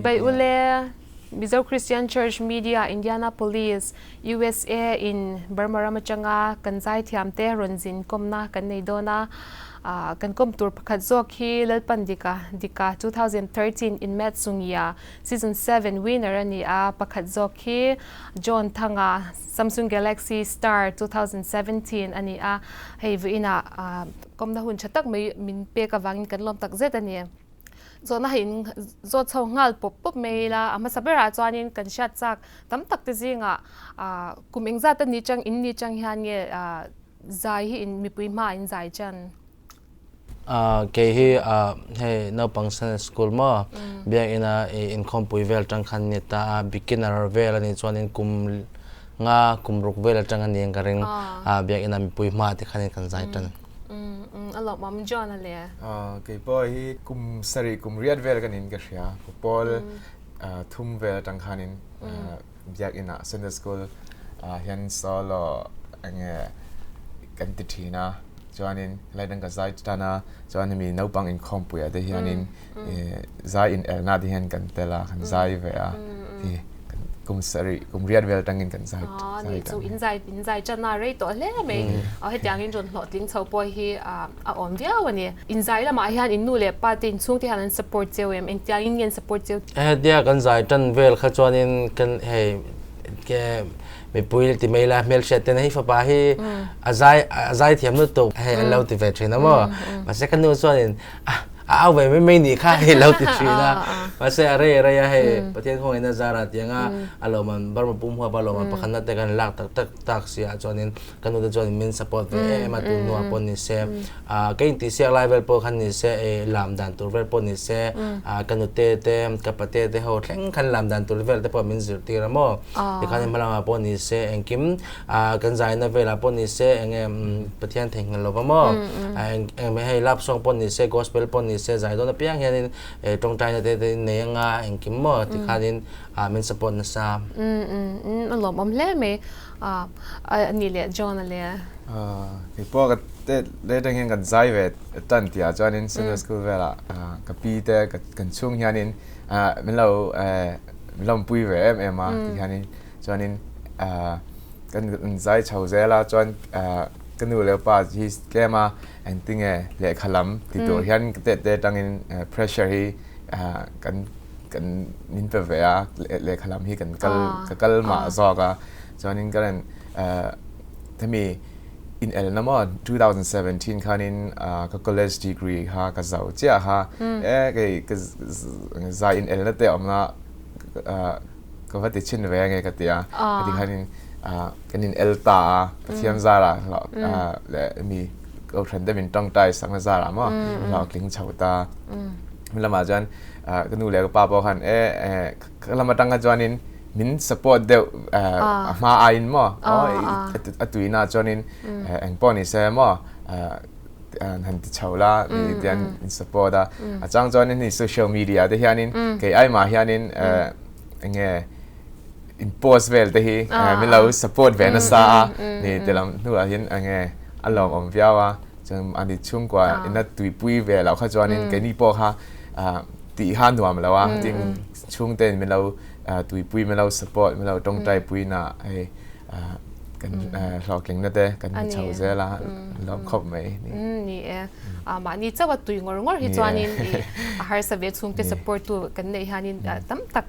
Chibai ule Mizo Christian Church Media Indianapolis, USA in Burma ram atanga kan zaithiam te rawn zin kawmna kan nei dawn a. Kan kawm tur pakhat zawk hi Lalpan Dika, Dika 2013 in Matt Sungia Season 7 winner a ni a, pakhat zawk hi John Thanga Samsung Galaxy Star 2017 a ni a. Hei vawiinah kawmna hun tha tak mai min pek avangin kan lawm tak zet a ni. Zawhna hei in zawt chho nghal pawp pawp mai ila, a hmasa berah chuanin kan hriat chak tam tak te zingah kum engzat a ni chang in ni chang hian nge zai hi in mipui hmaah in zai chan? Kei hi hei naupang Sunday school maw biakina inkhawmpui vel tang khan ni ta a, beginner vel a nih chuanin kum nga kum ruk vel atang a ni ang ka ring biakina mipui hmaah te khanin kan zai tan. A lawmawm John a le. Kei pawh hi kum sarih kum riat vel ka niin ka hria. Pawl thum vel atang khanin biakina Sunday school hian solo enge kan ti thin a. Chuanin helai dang ka zai tan a, chuan hemi naupang inkhawmpuiah te hianin zai inelna te hian kan tel a, kan zai ve a. Kum sarih, kum riat vel atangin kan zai tan. Ni chu in zai in zai tan a rei tawh hle mai. Hetiangin rawn hlawhtling chho pawh hi a awm viau a ni. In zai lamah hian in nu leh pa te in chhungte hian an support cheu em? Engtiangin nge an support cheu? Hetia kan zai tan vel kha chuanin kan hei mipui ti mai la hmelhriat ten hei fapa hi a zai a zai thiam lutuk hei an lo ti ve thin a maw. Mahse ka nu chuanin a au ve mai mai nih kha hei lo ti thin a mahse a rei a rei a hei Pathian khawngaihna zara tianga a lawmman Burma pum huap a lawmman pakhatna te kan lak tak tak tak si ah chuanin ka nu te chuan min support ve em em a tun hnuah pawh ni se ka intihsiak lai vel pawh khan ni se lam dan tur vel pawh ni se ka nute te ka pate te ho thleng khan lam dan tur vel te pawh min zirtir a maw tikhan hmalangah pawh ni se engkim kan zaina velah pawh ni se enge Pathian theihnghilh lova maw eng hei love song pawh ni se gospel pawh ni se zai dawn apiang hianin tawngtaina te te nei anga engkim maw tikhanin min support nasa. A lawmawm hle mai ani leh John a le. Kei pawh ka te leh atang hian kan zai ve tan tih ah chuanin Sunday school velah ka pi te kan chhung hianin min lo min lawmpui ve em em a tikhianin Chuanin kan inzai chho zel a, chuan ka nu leh pa hi tlem a engtinge lehkha lam ti tur hian ka tete atangin pressure hi kan kan min pe ve a, lehkha lam hi kan kal ka kal mah zawk a. Chuanin ka rawn hemi inelna maw 2017 khanin ka college degree kha ka zo chiah kha e kei ka zai inelna te awmna ka va ti chhin ve ange ka ti a heti khanin kan in el ta a Pathian zarah leh mi kohhran te min tawngtai sakna zarah maw hlawhtling chho ta hmun lamah chuan ka nu leh ka pa pawh khan e ka lam atang kha chuanin min support deuh a hma aiin maw a tuina chuanin engpawh ni se maw han ti chho la ni tian in support a a chang chuanin hei social media te hianin kei ai mah hianin enge in post vel te hi min lo support ve nasa a ni ti lam hnuah hian enge a lawmawm viau a chuan ani chhungkua ina tuipui ve loh kha chuanin keini pawh kha tih kha nuam lo a tin chhungten min lo tuipui min lo support min lo tawngtai pui na hei kan hlawhtlingna te kan hmu chho zel a lawm khawp mai ni. Ni e. Mahni chauh a tui ngawr ngawr hi chuanin a harsa ve chhungte support tu kan neih hianin tam tak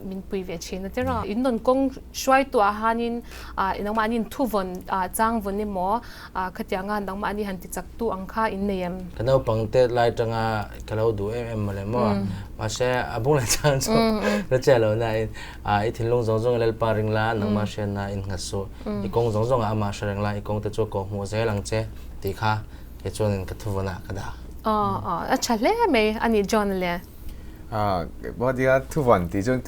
min pui ve thin a tiraw. In rawn kawng hruaitu ah hianin nangmahni thu vawn chang vawn emaw Khatianga nangmahni han ti chak tu ang kha in nei em? Ka naupang tet lai tanga ka lo duh em em mawle maw. Mahse a bung leh chang chu la che lo na in i thinlung zawng zawng Lalpa ring la nangmah hriatna in nghat suh. I kawng zawng zawngah amah hre reng la i kawng te chu kawh hmuh zel ang che tih kha kei chuanin ka thuvawnah ka dah. A tha hle mai a ni John le. Bawdia thuvawn tih chuan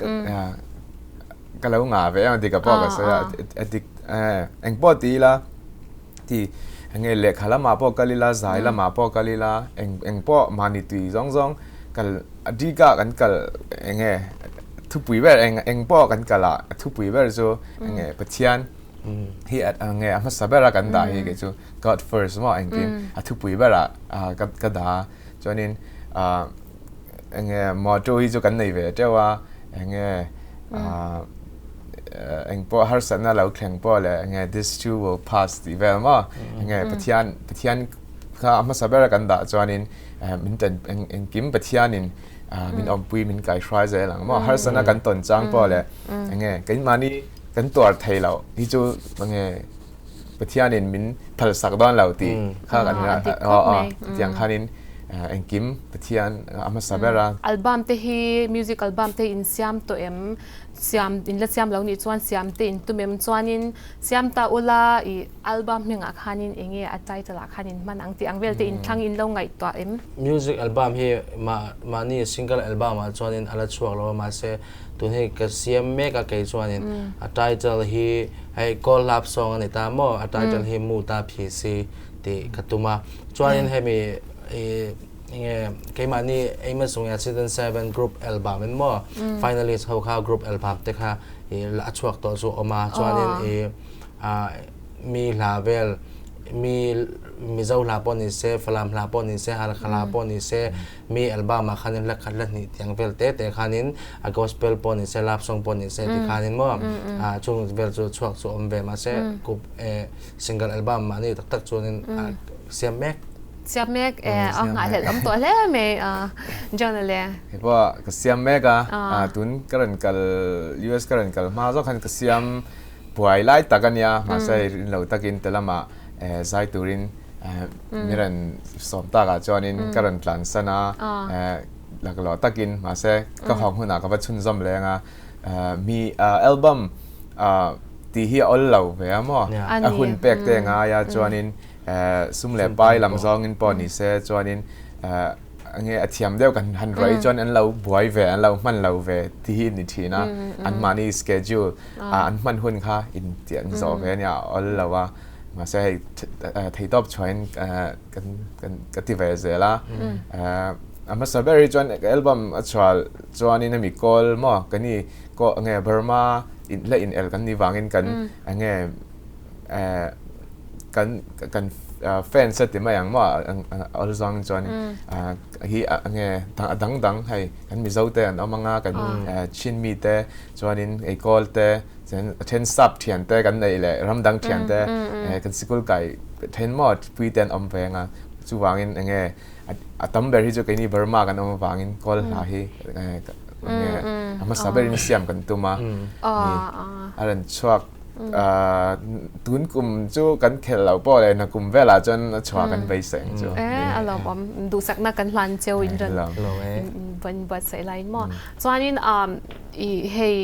ka lo ngah ve em a dik a pawh ka sawi a a dik engpawh ti ila ti enge lehkha lamah pawh kal ila zai lamah pawh kal ila eng engpawh mahni tui zawng zawng kal a dika kan kal enge thupui ber eng engpawh kan kal ah a thupui ber chu enge Pathian hi enge a hmasa bera kan dah hi kei chu God first maw engkim a thupui berah ka ka dah a chuanin ah. enge motto hi chu kan nei ve teuh a, enge eng pawh harsatna lo thleng pawh leh enge this too will pass tih vel maw enge Pathian Pathian kha a hmasa bera kan dah chuanin min tan engkim Pathianin min awmpui min kaihruai zel ang maw harsatna kan tawn chang pawh leh enge keimahni kan tuar thei loh hi chu enge Pathianin min phalsak dawn lo tih kha kan tiang khanin engkim Pathian a hmasa ber a. Album te hi music album te in siam tawh em? Siam in la siam lo nih chuan siam te in tum em? Chuanin siam ta ula i album hmingah khanin enge a title ah khan in hman ang tih ang vel te in thlang in lo ngaihtuah em? Music album hi mahni single album ah chuanin a la chhuak lo a mahse Tun hi ka siam mek a kei chuanin a title hi hei Kawl Lap Song a ni ta maw a title hi Mu Ta Phi Si tih ka tum a chuanin hemi i enge keimahni Amos Sungya Season 7 group album in maw finalist ho kha group album te kha i a chhuak tawh chu awm a chuanin i mi hla vel mi Mizo hla pawh ni se Falam hla pawh ni se Halkha hla pawh ni se Mi album ah khanin hla khat hla hnih tiang vel te te khanin a gospel pawh ni se love song pawh ni se ti khanin maw a chung vel chu chhuak chu awm ve mahse kup single album mahni tak tak chuanin siam mek. Siam mek e a nghahhlelh awm tawh hle mai John a le. Hei pawh ka siam mek a tun ka rawn kal US ka rawn kal hma zawk khan ka siam buai lai tak a nia mahse hei rinlo takin te lamah zai turin Mi rawn sawm takah chuanin ka rawn tlansan a, laklawh takin mahse ka hawng hunah ka va chhunzawm leng a, mi album tih hi a awl lo ve a maw? A hun pek te ngai a chuanin sum leh pai lam zawngin pawh ni se chuanin enge a thiam deuh kan han ruai chuan an lo buai ve an lo hman lo ve tih hi a ni thin a, anmahni schedule an hman hun kha intiah zawh ve a nia a awl lo a. Mahse hei theitawp chhuahin kan kan ka ti ve zel a. A hmasa ber hi chuan ka album a chhuah chuanin hemi kawl maw ka ni kaw nge Burma in hla in el kan nih vangin kan enge kan kan fans a ti mai ang maw awl zawngin chuan hi enge a dang dang hei kan Mizo te an awm anga kan Chin mi te chuanin ei kawl te Chuan a then sap thian te kan neih leh ramdang thian te kan sikul kai then maw pui te an awm ve anga chuvangin enge a tam ber hi chu keini Burma kan awm avangin kawl hla hi enge a hmasa berin siam kan tum a ni a rawn chhuak tun kum chu kan khelh loh pawh leh nakum velah chuan a chhuah kan beisei ang chu. E a lawmawm duhsakna kan hlan cheu in rawn buatsaih laiin maw chuanin I hei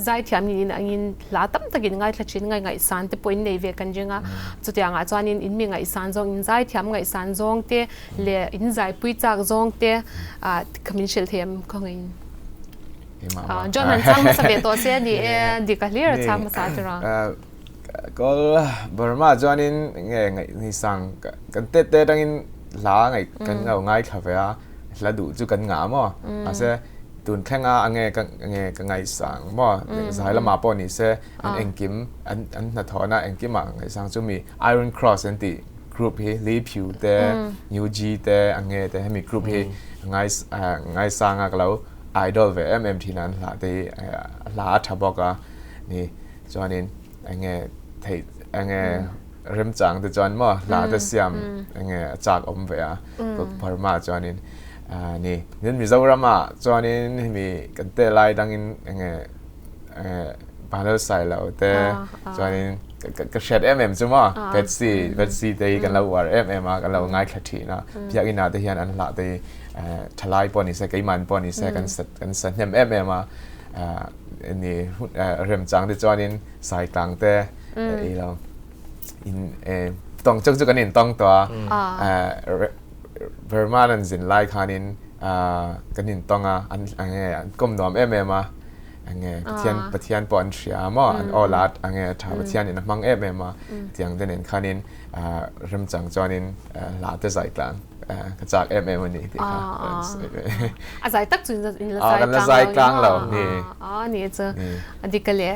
zaithiam niin angin hla tam takin ngaithla thin ngai ngaihsan te pawh in nei ve kan ring a, chutiangah chuanin in mi ngaihsan zawng in zaithiam ngaihsan zawng te leh in zaipui chak zawng te kha min hrilh thei em khawngaihin. John han chhang hmasa ve tawh se a ni e, dik a hlir a chhang hmasa a tura. Kawl Burma chuanin nge ngaihsang kan tet te atangin hla ngaih kan lo ngaithla ve a, hla duh chu kan ngah maw mahse tun thlenga a nge ka nge ka ngaihsang maw zai lamah pawh ni se an engkim an an hnathawhna engkimah ngaihsang chu mi Iron Cross an tih group hi Li Phu te UG te a nge te hemi group hi ngai ngaisang a ka lo idol ve em em thin a an hla te hi a hla a tha bawk a ni chuanin enge theih enge remchang te chuan maw hla te siam enge a chak awm ve a Burma chuanin ni tin Mizoram ah chuanin hemi kan te lai dangin enge Banal Sailo te chuanin ka hriat em em chu maw Betsy Betsy te hi kan lo uar em em a kan lo ngaithla thin a biakinn ah te hian an hlah te hi thalai pawh ni se keimahni pawh ni se kan kan sa hnem em em a ni remchang te chuanin Saitlang te i lo in tawng chu kan intawng tawh a Burma an zin lai khanin kan intawng a an enge an kawm nuam em em a enge Pathian Pathian pawh an hria a maw an aw lat enge tha Pathian in a hmang em em a tiang te nen khanin remchang chuanin hla te zai tlang ka chak em em a ni tih kha a zai tak chu in la zai tlang lo ni a ni chu a dik a le.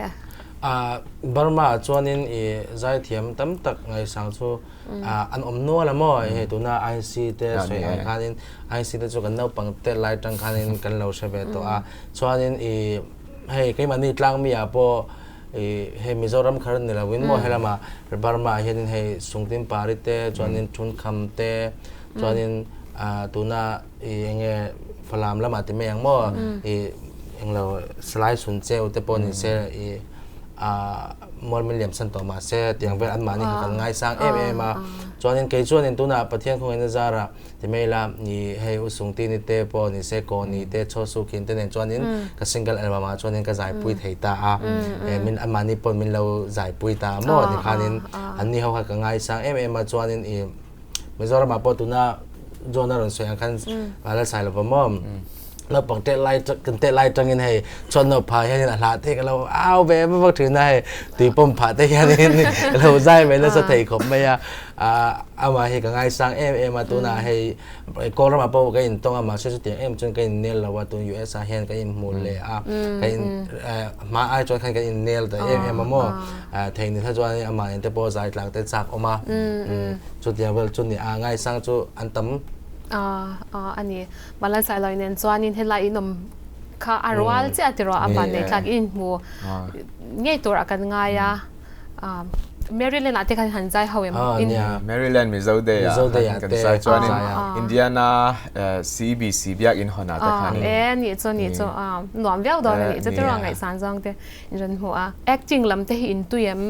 Burma ah chuanin i zaithiam tam tak ngaihsang chu an awm nual a maw? Hei tuna IC te sawi ang khanin IC te chu kan naupang te lai tang khanin kan lo hre ve tawh a. Chuanin i hei keimahni tlangmi ah pawh i hei Mizoram khar ni loin maw helama Burma ah hianin hei Sungtin Pari te chuanin Thunkham te chuanin tuna i enge Falam lamah ti mai ang maw i englo Salai Sun Cheu te pawh ni se i mual min liam san tawh mah se tiang vel anmahni kha kan ngaisang em em a chuanin kei chuanin tunah Pathian khawngaihna zarah ti mai ila i hei U Sungtini te pawh ni se Kawni te Chaw Su Khin te nen chuanin ka single album ah chuanin ka zaipui thei ta a min anmahni pawh min lo zaipui ta a maw tikhanin anni ho kha ka ngaisang em em a chuanin i Mizoramah pawh tuna John a rawn sawi ang khan a la sai lova maw naupang tet lai kan tet lai tangin hei chuan naupa hianin a hlah te ka lo au ve vak thin a hei tui pawm phah te hianin ka lo zai ve nasa thei khawp mai a amah hi ka ngaisang em em a tunah hei Kawlramah pawh ka intawng a mahse chutiang em chuan ka innel lo a tun US ah hian ka inhmu leh a ka in hma ai chuan khan kan innel ta em em a maw Theini kha chuan amah nen te pawh zai tlak te chak awm a chutiang vel chu ni a ngaisang chu an tam a ni Malai Sailoi nen chuanin helai in awm kha a rual chiah tiraw a van nei tlak in hmu ngei tur a kan ngai a Maryland ah te khan han zai ho em in Maryland Mizo Day ah kan zai chuanin Indiana CBC biak in hawn ah te khanin e ni chu ni chu nuam viau dawn a ni chu tiraw ngaihsan zawng te In rawn hmu a. Acting lam te hi in tui em?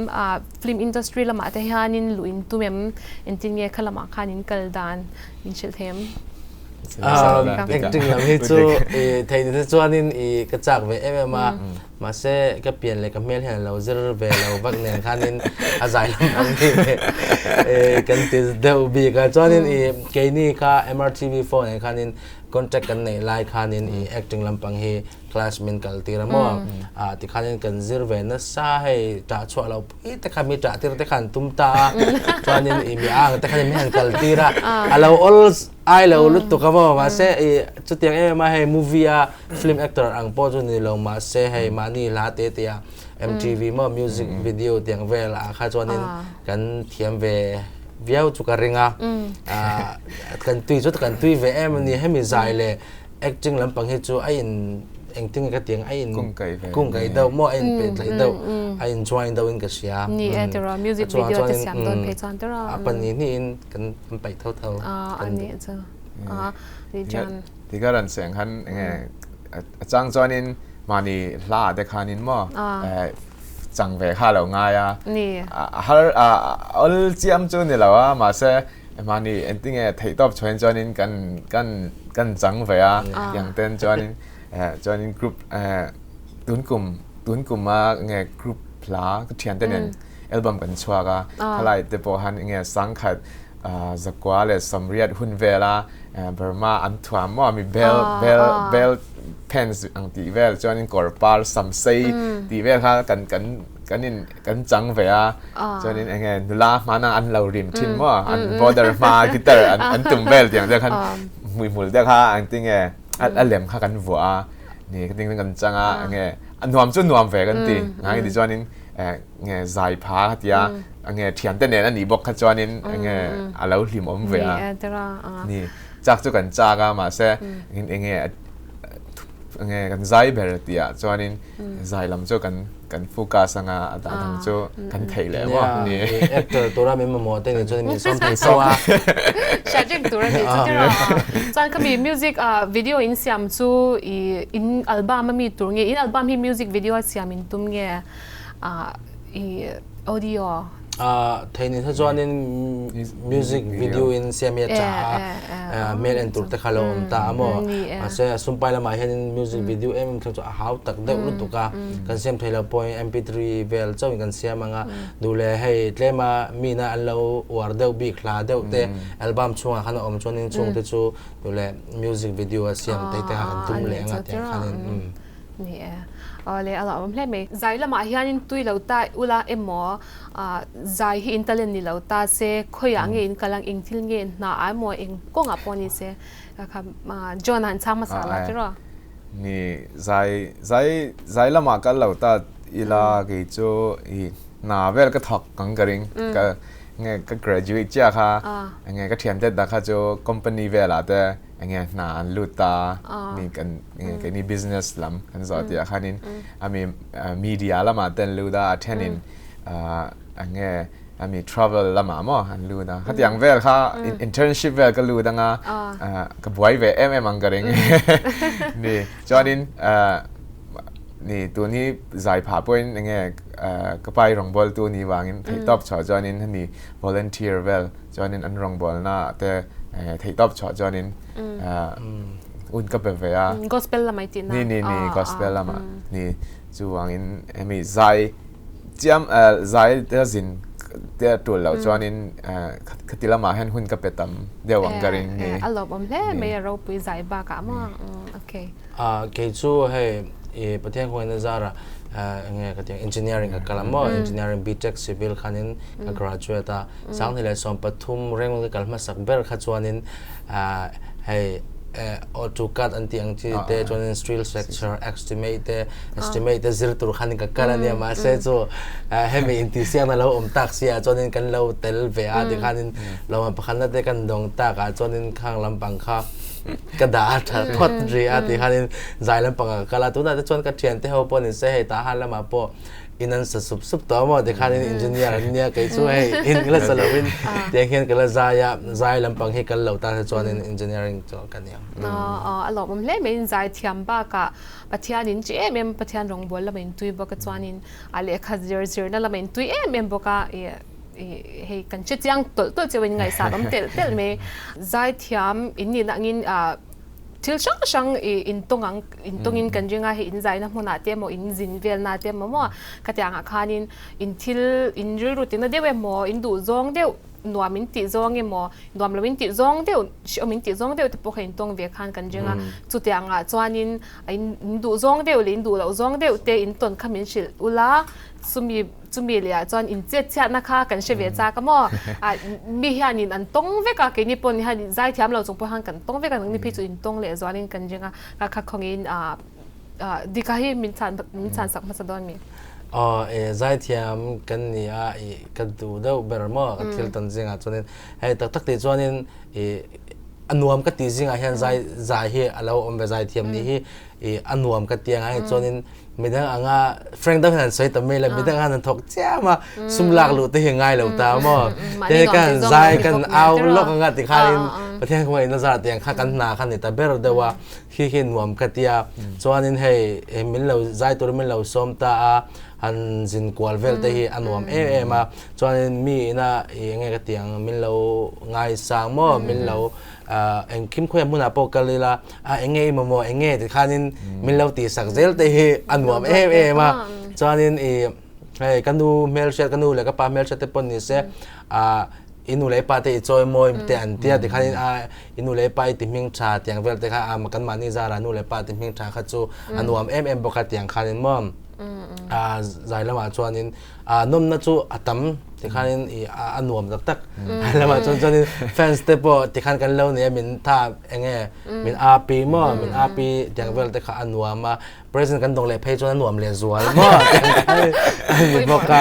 Film industry lamah te hianin luh in tum em? Engtin nge kha lamah khan in kal dan in hrilh thei em? Acting lam hi chu thei ni te chuanin i ka chak ve em em a, mahse ka pian leh ka hmel hian a lo zir ve lo vak nen khanin a zai lam ang hi kan ti deuh bik a. Chuanin i keini kha MRTV phone ah khanin contract kan neih lai khanin i acting lampang hi class min kal tir a maw ah tikhanin kan zir ve nasa hei tah chhuah lo pui te kha mi tah tir te khan tum ta a chuanin i mi ang te khan mi han kal tir a a lo ol ai lo lutuk a maw mahse i chutiang em em a hei movie a film actor ang pawh chu ni lo mahse hei mahni hla te te a MTV maw music video tiang vel ah kha chuanin kan thiam ve viau chu ka ring a kan tui chu kan tui ve em a ni hemi zai leh acting lampang hi chu a in engtin nge ka ti ang a in kungkaih deuh maw a in pehtlaih deuh a in join deuh in ka hria ni e tiraw music video te siam dawn phei chuan tiraw a pahnih hnih in kan paih tho tho a ni chu a ni chuan ti ka ran seng khan enge a chang chuanin mahni hla te khanin maw chang ve kha lo ngai a ni har ol chiam chu ni lo a mahse Mahni engtinge theihtawp chhuain chuanin kan kan kan chang ve a tiang ten chuanin chuanin group tun kum tun kuma nge group hla ka thiante nen album kan chhuak a khalai te pawh han nge sangkhat zakua leh sawmriat hun vela Burma an thuam maw mi bel bel bel pants ang tih vel chuanin kawr par samsei tih vel kha kan kan kan in kan chang ve a chuanin enge nula hmana an lo rim thin maw an border hma guitar an an tum vel tiang te khan hmuihmul te kha ang tinge a lem kha kan vuah a ni ka ting kan chang a enge a nuam chu nuam ve kan ti ngai ti chuanin nge zai pha kha tia enge thian te nen ani bawk kha chuanin enge a lo hlim awm ve a ni chak chu kan chak a mahse enge nge kan zai ber tia chuanin zai lam chu kan kan focus anga a dah dang chu kan theih leh maw ni actor tura min mamawh te ni chuan min sawm thei so a sharing tur ani chu tira chuan khami music video in siam chu i in album ami tur nge in album hi music video a siam in tum nge i audio Thei ni kha chuanin music video in siam hi a chah a, hmel en tur te kha lo awm ta a maw. Mahse sumpai lamah hianin music video em em thleng chu a hau tak deuh lutuk a, kan siam thei lo pawhin mp3 vel chauhin kan siam ang a, duh leh hei tlema mina an lo uar deuh bik hla deuh te album chhungah khan a awm chuanin chungte chu duh leh music video a siam te te kha kan tum leh ang a tiang khanin. Ni e. Awle a lo awm hle mai. Zai lamah hianin tui lo ta ula emaw zai hi in talent ni lo ta se khawiah nge in kal ang eng thil nge hna ah emaw eng kawngah pawh ni se kha John a han chhang hmasa la tiraw? Ni zai zai zai lamah kal lo ta ila kei chu i hna vel ka thawk ang ka ring. Ka nge ka graduate chiah kha nge ka thian te dah kha chu company velah te enge hna an lut ta ni kan nge keini business lam kan zawh tih ah khanin ami media lamah te an lut a, a thenin enge ami travel lamah maw an lut a. Khatiang vel kha internship vel ka lut anga ka buai ve em em ang ka ring. Ni chuanin ni tun hi zai phah pawhin enge ka pa hi rawngbawltu ni vangin theihtawp chhuah chuanin hemi volunteer vel chuanin an rawngbawlna te theihtawp chhuah chuanin un ka pe ve a. Gospel lamah i tihna? Ni ni ni gospel lamah ni chuvangin hemi zai chiam zai te zin te a tul loh chuanin khati lamah hian hun ka pe tam deuh ang ka ring ni. A lawmawm hle mai a ropui zai bakah maw okay. Kei chu hei i Pathian khawngaihna zarah enge ka tih engineering ka kal a maw engineering BTech civil khanin ka graduate a sanghnih leh 13 Rengun ka kal hmasak ber kha chuanin hei AutoCAD an tih ang chi te chuanin steel structure estimate te estimate te zir tur khanin ka kal a nia mahse chu hemi intihsiakna lo awm tak si ah chuanin kan lo tel ve a tikhanin lawmman pakhatna te kan dawng tak ah chuanin khang lampang kha ka dah a tha phawt ri a ti khanin zai lampang ah ka kal a tunah te chuan ka thian te ho pawh ni se hei tah han lamah pawh in an sa sup sup tawh maw ti khanin engineer an nia kei chu hei in la sa lovin tiang hian ka la zai a zai lampang hi kal lo ta te chuanin engineering chu ka ni ang. A lawmawm hle mai in zai thiam bakah Pathian in chi em em Pathian rawngbawl lamah in tui bawk a chuanin a lehkha zir zirna lamah in tui em em bawk a hei kan hre chiang tawlh tawlh cheu in ngaihsan awm telh telh mai. Zaithiam in nihna angin thil hrang hrang in tawng ang in tawngin kan ring a, hei in zaina hmunah te emaw in zin velna te emaw maw khatiangah khanin in thil in rilru tina deuh emaw in duh zawng deuh nuam in tih zawng emaw nuam lo in tih zawng deuh hreawm in tih zawng deuh te pawh kha in tawng ve khan kan ring a, chutiangah chuanin in duh zawng deuh leh in duh loh zawng deuh te in tawn kha min hrilh ula chumi Chumi leh ah chuan in chet chhiatna kha kan hre ve chak a maw? Mi hianin an tawng vek a, keini pawh ni hian zai thiam lo chung pawh hian kan tawng vek a, nangni phei chu in tawng leh zualin kan ring a, ka kha khawngin Dika hi min chhan min chhan sak hmasa dawn mi? Aw e zai thiam kan ni a i ka duh deuh ber maw ka thil tawn zingah chuanin hei tak tak tih chuanin i a nuam ka tih zingah hian zai zai hi a lo awm ve zai thiam nih hi i a nuam ka ti ang hei chuanin Midang anga Frank dang hian an sawi ta mai la midang anga an thawk chiam a sum lak luh te hi ngai lo ta maw te kan zai kan au lawk anga ti khanin Pathian khawngaih in a zar tiang kha kan hna kha ni ta ber deuh a khi khi nuam ka tia chuanin hei min lo zai turin min lo sawm ta a han zin kual vel te hi a nuam em em a chuanin mi ina i enge ka ti ang min lo ngaisang maw min lo engkim khawiah hmunah pawh kal ila a enge i mamawh enge ti khanin min lo tih sak zel te hi a nuam em em a chuanin i hei ka nu hmelhriat ka nu leh ka pa hmelhriat te pawh ni se a i nu leh i pa te i chawi mawi te an tia ti khanin a i nu leh i pa i ti hming tha tiang vel te kha a kan mahni zara nu leh pa ti hming tha kha chu a nuam em em bawk a tiang khanin maw a zai lamah chuanin a nawmna chu a tam tikhanin i a nuam tak tak lamah chuan chuanin fans te pawh tikhan kan lo nei a min tha enge min api maw min api tiang vel te kha a nuam a present kan dawng leh phei chuan a nuam leh zual maw ani bawk a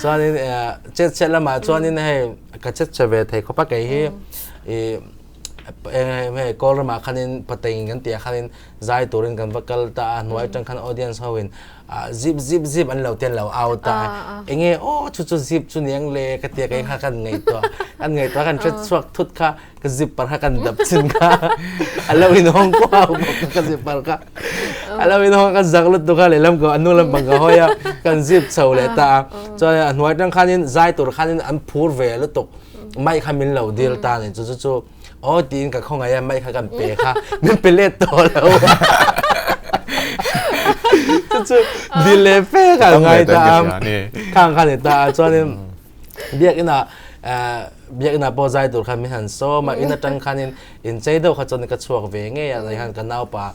chuanin chet chhiat lamah chuanin hei ka chet chhe ve thei khawp a kei hi i hei kawl ramah khanin pateng kan tih ah khanin zai turin kan va kal ta a hnuai atang khan audience ho in zip zip zip an lo ten lo au ta enge aw chu chu zip chu niang le ka tia kai kha kan ngei to kan ngei to kan hre chuak thut kha ka zip par kha kan dap chin kha alo in hong ko au ka zip par kha alo in hong kan zak lut tu kha lehlam ko anu lam pang ka hoya kan zip chho le ta chuan a hnuai tang khanin zai tur khanin an phur ve lutuk mai kha min lo dil ta ni chu chu chu Aw tiin ka khawngaih a mai kha kan pe kha min pe let tawh lo chu chu dil leh fe kha ngai ta a khang kha ni ta a chuanin biakinn ah biakinn ah pawh zai tur khan min han sawm a in atang khanin inchei deuh kha chuan ka chhuak ve ngei a khan ka naupa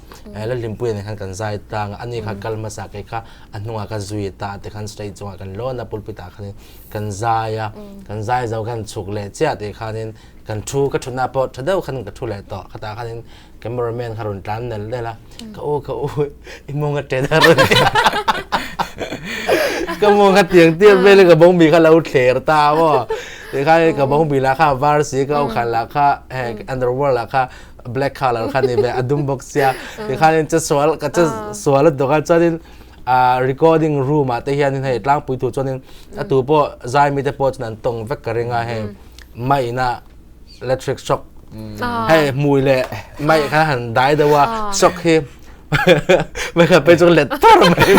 Lalhlimpuia nen khan kan zai tlang a ani kha kal hmasa kei kha a hnungah ka zui ta te khan stage chungah kan lawn a pulpit ah khanin kan zai a kan zai zo kan chhuk leh chiah tih khanin. Kan thu ka thutna pawh tha deuh khan ka thu leh tawh. Khatah khanin cameraman kha rawn tlan nel nel a, ka u ka u i mawng a ṭet a rawn ti a. Ka mawng kha tiang tiang velin ka bawngbi kha lo thler ta a maw. Tikhan ka bawngbi lah kha a var si, ka ukhan lah kha hei underwear lah kha black colour kha ni ve a dum bawk sia. Tikhanin che sual ka che sual lutuk a chuanin ah recording room ah te hianin hei tlangpui tur chuanin a tu pawh zai mite pawh chuan an tawng vek ka ring a hei. Maina electric shock hei hmui leh mai kha han dai deuh a shock hi mai kha pe chu let thar mai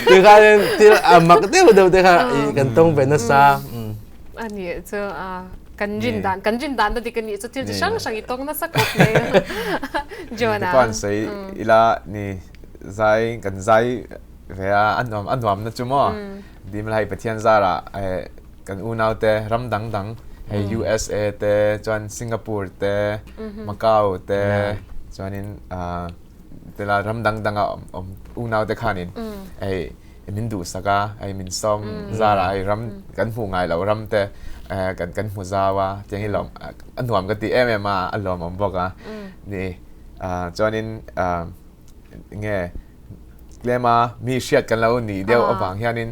ti khanin thil a mak deuh deuh te kha kan tawng ve nasa ani chu kan rin dan kan rin dan na dik ani chu thil chi hrang hrang i tawng nasa khawp mai Jonah pan sei ila ni zai kan zai ve a anuam anuam na chu maw dim lai Pathian zara Kan unaute ram dangdang hei USA te chuan Singapore te Macau te chuanin tila ram dangdang a awm unaute khanin hei min duhsak a hei min sawm zar ah hei ram kan hmuh ngai loh ram te kan kan hmu zau a tiang hi lawm a nuam ka ti em em a a lawmawm bawk a ni chuanin nge Tlema mi hriat kan lo nih deuh avang hianin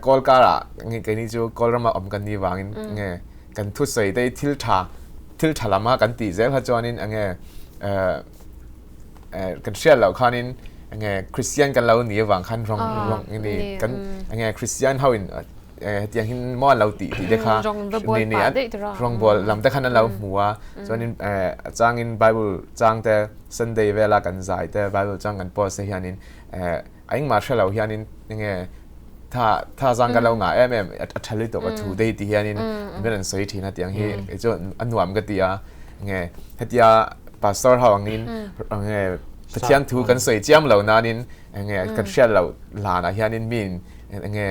kawl karah keini chu kawl rama awm kan nih vangin nge kan thusawi te hi thil tha thil tha lama kan tih zel kha chuanin enge kan hriat loh khanin enge Christian kan lo nih avang khan rawng rawng ni kan enge Christian ho in hetiang hin maw an lo tih tih te kha ni ni rawngbawl lam te khan an lo hmu a chuanin a changin Bible chang te Sunday vela kan zai te Bible chang kan post te hianin a engmah hre lo hianin enge tha tha zang ka lo ngah em em a tha lutuk a thu dei ti hianin min an sawi thin a tiang hi kei chu a nuam ka ti a enge hetia pastor ho angin enge Pathian thu kan sawi chiam lo nanin enge kan hriat loh lanah hianin min enge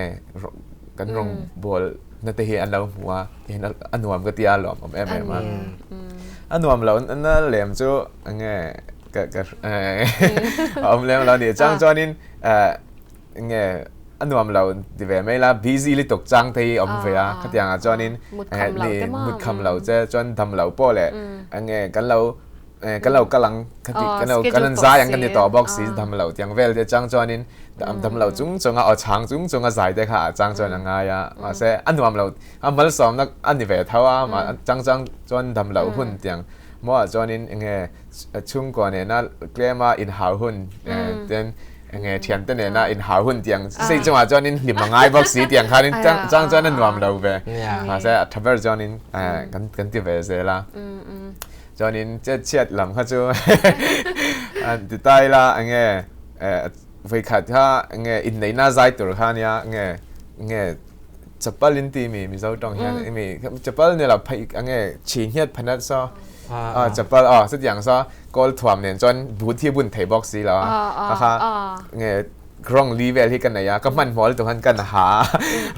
kan rawngbawl na te hi an lo hmu a tihian a nuam ka ti a lawmawm em em a a nuam lo na lem chu enge ka ka a awm lem lo ni chang chuanin enge a nuam lo ti ve mai la busy lutuk chang te hi awm ve a khatiang ah chuanin ni mut kham lo che chuan dam lo pawh leh enge kan lo kan lo kal ang ka ti kan lo kan an zai ang kan ni tawh bawk si dam lo tiang vel te chang chuanin dam lo chung chunga aw chang chung chunga zai te kha a chang chuan a ngai a mahse a nuam lo a malsawmna a ni ve tho a ma chang chang chuan dam lo hun tiang maw ah chuanin enge chhungkua nena tlema inhau hun ten enge thian te nena inhau hun tiang sei chungah chuanin hlim a ngai bawk si tiang khanin chang chang chuan a nuam lo ve mahse a tha ber chuanin kan kan ti ve zel a. Chuanin chetchhiat lam kha chu an ti ta ila enge vawikhat kha enge inneihna zai tur kha ania enge enge chapal in ti mi Mizo tawng hian emi chapal ni lo phei enge chhi nghiat phanat saw a chapal aw chutiang saw kawl thuam nen chuan boot hi bun thei bawk si lo a kha kha enge rawng li vel hi ka nei a ka hmanhmawh lutuk khan ka ha a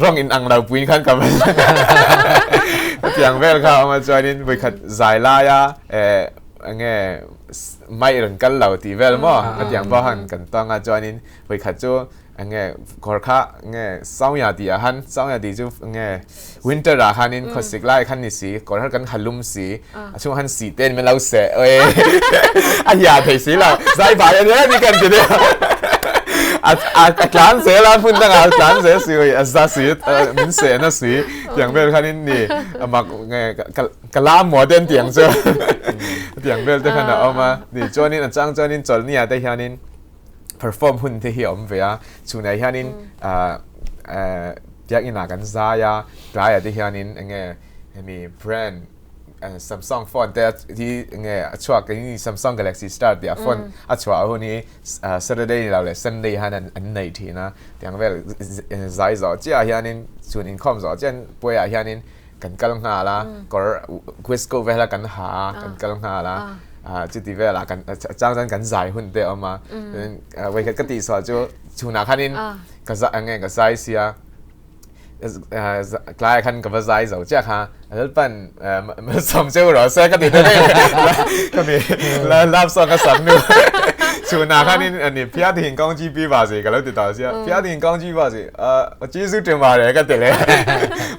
rawng in ang lo puiin khan ka van hetiang vel kha a awm a chuanin vawikhat zai laia eh enge mic rawn kal lo tih vel maw hetiang pawh khan kan tawng a chuanin vawikhat chu enge kawr kha enge Sawia tih ah khan Sawia tih chu enge winter ah khanin khawsik lai khan ni si kawr kha kan ha lum si a chhungah khan sih te in min lo seh oi a hia thei si lo zai bai a nia ni kan ti nia a a tlan zel a hmun dangah a tlan zel si oi a za si min seh na si tiang vel khanin ni a mak nge ka ka lam maw te an tiang chu tiang vel te khan a awm a ni chuanin a chang chuanin chawlhni ah te hianin perform hun te hi a awm ve a chhunah hianin biakinn ah kan zai a tlaiah te hianin enge hemi brand Samsung phone te hi enge a chhuak hi Samsung Galaxy Star tih a phone a chhuah hun hi Saturday ni lo leh Sunday hian an nei thin a tiang vel zai zawh chiah hianin chhun inkhawm zawh chiah puaiah hianin kan kal nghal a kawr waistcoat vel a kan ha a kan kal nghal a chuti velah kan chang chuan kan zai hun te a awm a vawikhat ka tihsual chu chhunah khanin ka za eng nge ka zai sia tlaiah khan ka va zai zo chiah kha Lalpan malsawm cheu rawh se ka ti ta daih mai ka mi love song a sam nu. Chhunah khanin ani Phiathin kawng GP bus ka lo ti tawh sia. Phiathin kawng GP bus Jesu ṭe ma re ka ti leh.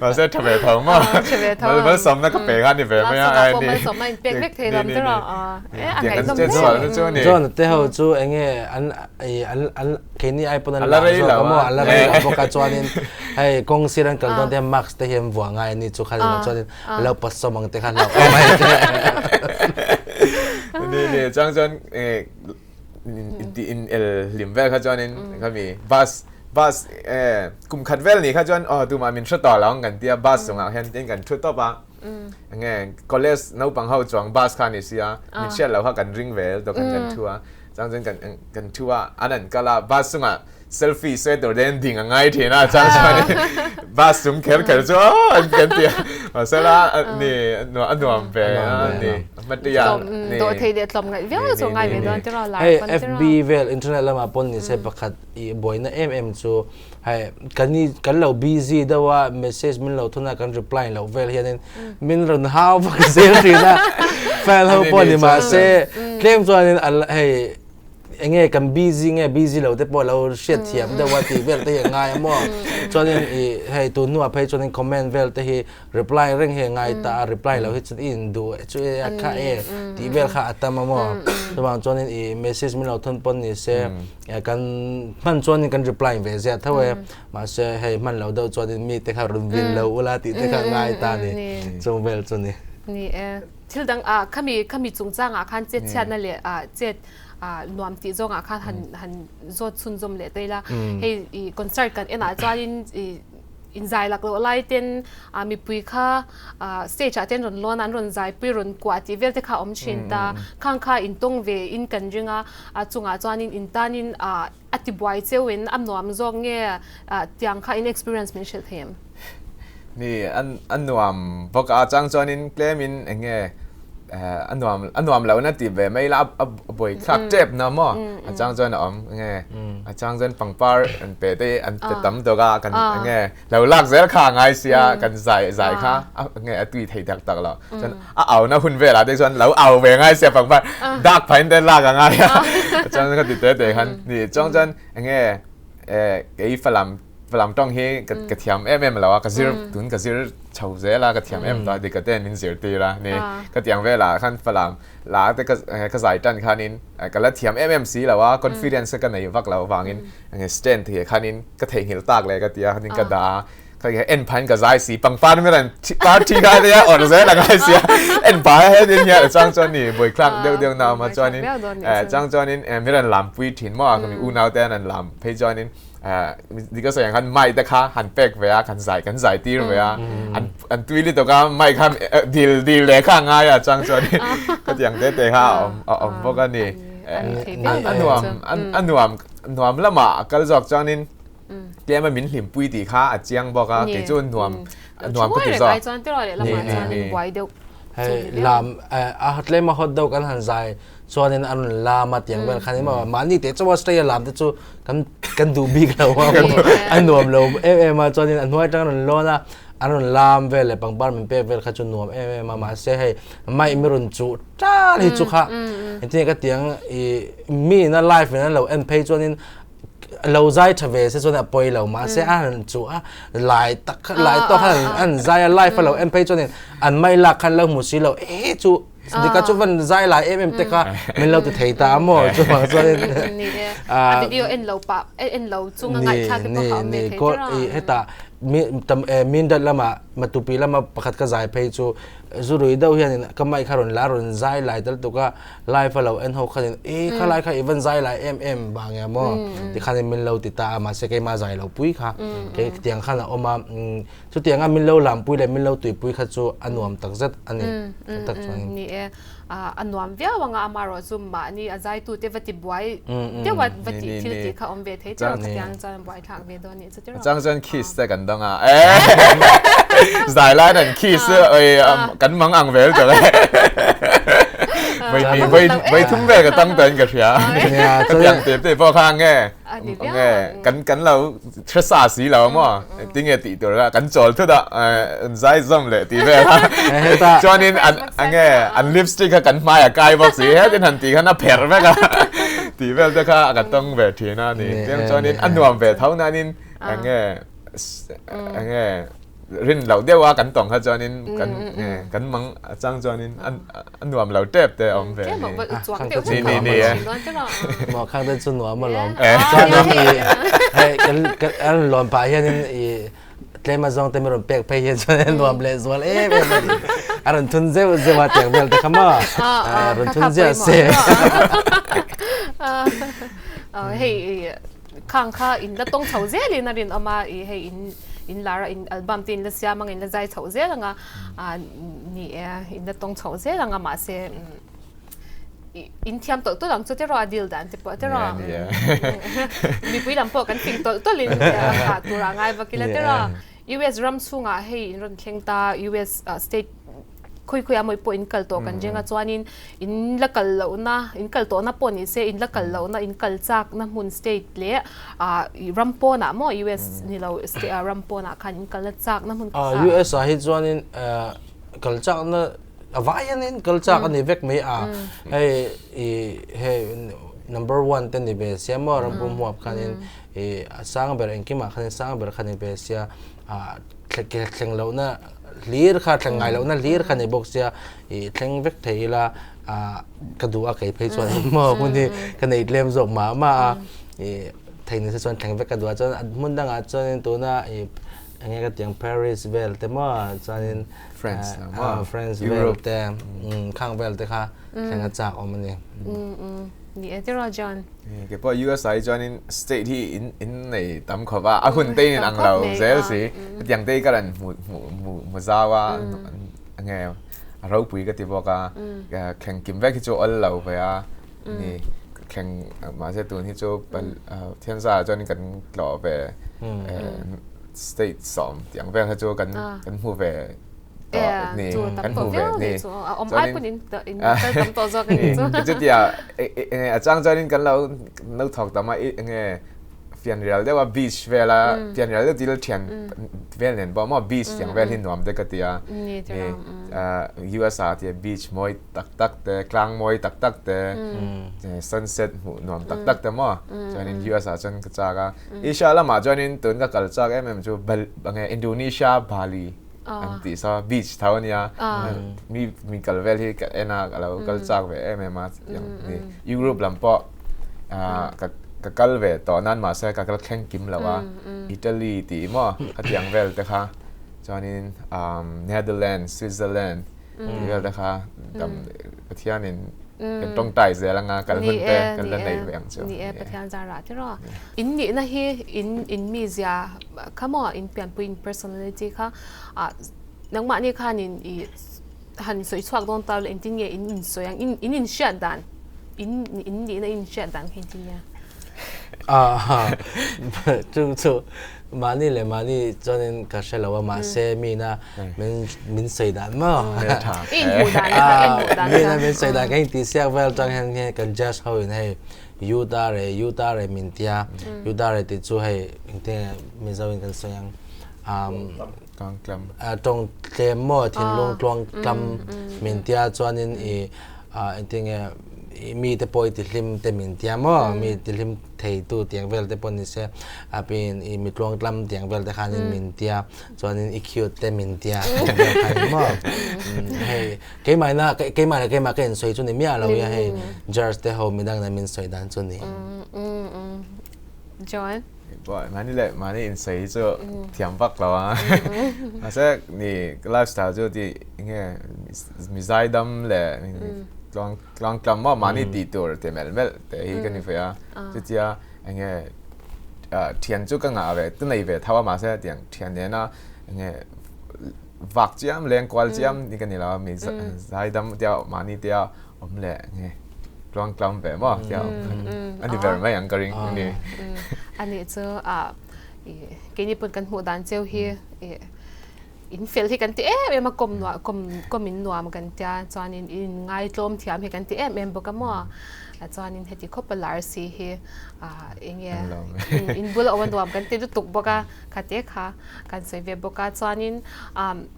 Mahse ṭha ve tho maw? Ṭha ve tho. Malsawmna ka pe kha ni ve mai a. Last pawh malsawmna in pek vek thei lam te rawh. E a ngaihnawm hle. Chu ni. John te ho chu enge an an an keini ai pawn an lar zawk a maw? A la rei lo bawk a chuanin hei kawng sir an kal dawn te hian mask te hi an vuah ngai a ni chu khanin chuanin lo pawt sawm ang te kha hlauh awm mai te. Ni ni chang chuan in el hlim vel kha chuanin khami bus bus kum khat vel ni kha chuan aw tumah min hre tawh lo ang kan tia bus chungah hian tin kan thu tawp a enge college naupang ho chuang bus kha ni sia min hriat loh kha kan ring vel tawh khan kan thu a chang chuan kan kan thu a an an kal a bus chungah selfie sawi tur te hian ding a ngai thin a chang chuan bus chung kher kher chu aw an kan ti a mahsela ni a nuam ve a ni hmatia ni dawh thei leh tlawm ngaih viau chu ngai ve dawn tiraw lar hei FB vel internet lamah pawn ni se pakhat i buaina em em chu hei kan ni kan lo busy deuh a message min lo thun a kan reply loh vel hianin min rawn hau vak zel thin a fan ho pawh ni mahse tlem chuanin hei Enge kan busy nge busy lo te pawh lo hriat thiam deuh a tih vel te hi a ngai a maw? Chuanin i hei tun hnuah phei chuanin comment vel te hi reply reng hi a ngai ta a, reply lo hi chuan i induh chu e a kha e tih vel kha a tam a maw? Chuvang chuanin i message min lo thawn pawn ni se kan hman chuanin kan reply ve ziah tho e, mahse hei hman lo deuh chuanin mi te kha rawn vil lo ula tih te kha a ngai ta a ni, chung vel chu ni. Ni e, thil dang ah khami khami chungchangah khan chet chhiatna leh ah chet nuam tih zawngah khan han han zawt chhunzawm leh ta ila hei i concert kan enah chuanin i inzai lak loh lai ten mipui kha stage ah ten rawn lawn a an rawn zaipui rawn kuah tih vel te kha a awm thin ta khang kha intawng ve in kan ring a a chungah chuanin intanin a tibuai cheu in a nuam zawk nge tiang kha in experience min hrilh thei em? Ni a nuam bawk a chang chuanin tlem in eng nge a nuam a nuam lo na ti ve mai la a buai thlak tep na maw a chang chuan a awm eng nge a chang chuan pangpar an pe te an pe tam tawk a kan eng nge lo lak zel kha a ngai sia kan zai zai kha a eng nge a tui thei tak tak lo chuan a au na hun velah te chuan lo au ve ngai sia pangpar dak phain te lak a ngai a chuan ka ti te te khan ni chuang chuan eng nge kei falam Falam tawng hi ka thiam em em lo a, ka zir tun ka zir chho zel a, ka thiam em ta dik te min zir tir a ni. Ka tiang velah khan Falam la te ka zai tan khanin ka la thiam em em si lo a, confidence ka nei vak lo avangin stand thei khanin ka theihnghilh tak leh ka ti a, khanin ka dah a, kha en phain ka zai si, pangpar mi rawn par thi kha nia awrh zel a ngai sia, en pah hetin hian a chang chuan ni buaithlak deuh deuh na a awm a, chuanin chang chuanin mi rawn lampui thin maw a, ka mi unau te an rawn lam phei chuanin Dik a sawi ang khan mic te kha han pek ve a, kan zai kan zai tir ve a, an an tui lutuk a mic kha dil dil leh kha a ngai a chang chuan ka ti ang te te kha a awm a awm bawk a ni. A nuam a nuam nuam lamah a kal zawk chuanin tlem a min hlimpui tih kha a chiang bawk a, kei chu nuam nuam ka ti zawk. Ni ni ni. Hei lam a tlem a hot deuh kan han zai chuanin a rawn lam a tiang vel khan emaw mahni teh chauha stay a lam te chu kan kan duh bik lo a a nuam lo em em a chuanin a hnuai atang a rawn lawn a an rawn lam vel leh pangpar min pek vel kha chu nuam em em a mahse hei mai mi rawn chuh tan hi chu kha engtin nge ka tiang ih mi ina live in an lo en phei chuanin lo zai tha ve se chuan a pawi lo mahse a han chuh a lai tak kha lai tawk khan an zai a live a lo en phei chuanin an mai lak khan lo hmu si lo e chu Dika chu van zai lai em em te kha min lo ti thei ta a maw chuvang chuanin Ni e. A video en lo pah en lo chung a ngaihthlak te pawh kha awm ve thei tira. Ni heta mi tam min dat lama matupi lama pakhat ka zai phei chu zurui deuh hianin ka mic kha rawn la rawn zai lai tel tuk a live a lo en ho khanin e kha lai kha i van zai lai em em vang em maw tikhanin min lo ti ta a mahse keimah zai lo pui kha kei tiang khan a awm a Chutianga min lo lampui leh min lo tuipui kha chu a nuam takzet a ni. Tak chuan. Ni e, a nuam viau anga amaherawh chu mahni a zaitute va ti buai deuh a va tih thil tih kha awm ve thei tiraw chutiang chuan buai thlak ve dawn nih chu tiraw. Chang chuan kiss te kan dawng a zai lai an kiss kan mang ang vel tawh e. Vai thum vel ka tang tawh in ka hria. Ka tiang te te pawh kha nge nge kan kan lo Hre sa si lo maw? Tinge tih tur kha kan chawl thut a, an zai zawm leh tih vel a. Chuanin an enge an lipstick kha kan hmai a kai bawk si, hetin han tih khan a pherh vek a. Tih vel te kha ka tawng ve thin a ni. Tiang chuanin a nuam ve tho nanin eng nge eng nge rin loh deuh a kan tawng kha chuanin kan kan mang chang chuanin a nuam lo tep te awm ve ni. Ni ni ni e. Maw khang te chu nuam alawm. Chuanin i hei kan kan lawm pah hianin i tlem azawng te mi rawn pek phei hian chuan a nuam leh zual em em a ni. A rawn thun zeuh zeuh a tiang vel te kha maw rawn thun ziah se. Hei khang kha in la tawng chho zelin a rinawm a i hei in in lar a in album te in la siam anga in la zai chhoh zel anga ni e in la tawng chhoh zel anga mahse in thiam tawlh tawlh ang chu tiraw a dil dan te pawh tiraw mipui lam pawh kan fing tawlh tawlh in hah tur ah ngai vak ila tiraw US ram chhungah hei in rawn thleng ta US state khawi khawi ah mawi pawh in kal tawh kan ring a chuanin in la kal lohna in kal tawhna pawh ni se in la kal lohna in kal chakna hmun state leh ah ram pawnah maw US ni lo ram pawnah khan in kalna chakna hmun US ah hi chuanin kal chakna A vai hianin kal chak a ni vek mai a, hei i hei number one te ni ve sia maw rampum huap khanin i a sang ber engkimah khanin sang ber kha ni ve sia ah thleng lohna hlir kha thleng ngai lohna hlir kha ni bawk sia i thleng vek thei ila ah ka duh a kei phei chuan maw hun hi ka nei tlem zawk mah mah a i thei ni se chuan thleng vek ka duh a chuan hmun dangah chuanin tuna i Enge ka tiang Paris vel te maw chuanin France la maw France vel te khang vel te kha thleng a chak awm a ni. Ni e tiraw John. Ke pawh US ah hi chuanin state hi in in nei tam khawp a, a hun te in ang lo zel si. Hetiang te hi ka rawn hmu hmu hmu hmu zau a enge a ropui ka ti bawk a, thleng kim vek hi chu awl lo ve a ni. Thleng mahse tun hi chu Thianzah ah chuanin kan tlawh ve state sawm tih ang vel kha chu kan kan hmu ve tawh ni kan hmu ve ni chuanin chutia a chang chuanin kan lo lo thawk tam a enge fianrial deuh a beach vela fianrial deuh thil thian vel nen pawh maw beach tiang vel hi nuam te ka ti a US ah tia beach mawi tak tak te tlang mawi tak tak te sunset hmuh nuam tak tak te maw chuanin US ah chuan ka chak a Asia lamah chuanin tun ka kal chak em em chu enge Indonesia Bali an tih saw beach tho ania mi mi kal vel hi ka en a ka lo kal chak ve em em a ni Europe lam pawh ka ka kal ve tawh nan mahse ka kal thleng kim lo a Italy tih maw khatiang vel te kha chuanin Netherlands Switzerland Tih vel te kha dam Pathianin kan tawngtai zel anga kal hun te kan la nei ve ang chu. Ni e, Pathian zarah te rawh. In nihna hi in in mizia kha maw in pianpui in personality kha ah nangmahni khanin i han sawi chhuak dawn ta lo engtin nge in insawi ang in in inhriat dan in in nihna in inhriat dan kha engtin nge? Ah chu chu Mahni leh mahni chuanin ka hre lo a, mahse mina min min sawi dan maw? Mina min sawi dan kan intihsiak vel atang hian nge kan judge ho in hei Utah re Utah re min tia, Utah re tih chu hei engtin nge Mizo in kan sawi ang tawng tlem maw thinlung tluang tlam min tia chuanin i engtin nge mi te pawh i ti hlim te min tia maw mi ti hlim theitu tiang vel te pawh ni se a pin i mi tluang tlam tiang vel te khanin min tia chuanin i cute te min tia tiang vel khanin maw hei keimah ina keimah leh keimah ka insawi chu ni miah lo ia hei judge te ho midang nen min sawi dan chu ni. John Mahni leh mahni insawi hi chu thiam vak lo a mahse ni lifestyle chu ti enge mi zaidam leh tluang Tlang tlam maw mahni tih tur ti melh melh te hi ka ni ve a, chutia enge thian chu ka ngah ve ka nei ve tho a mahse tiang thian nena enge vak chiam leng kual chiam ni ka ni lo a mi zaidam tia mahni tia awm leh enge tluang tlam ve maw tia a ni ber mai ang ka ring a ni. Anih chu keini pawn kan hmuh dan cheu hi. In fel hi kan ti em em a, kawm nuah kawm kawm in nuam kan tia, chuanin in ngaitlawm thiam hi kan ti em em bawk a maw. Chuanin heti khawp a lar si hi eng nge in bula awm a nuam kan ti lutuk bawk a, kha te kha kan sawi ve bawk a. Chuanin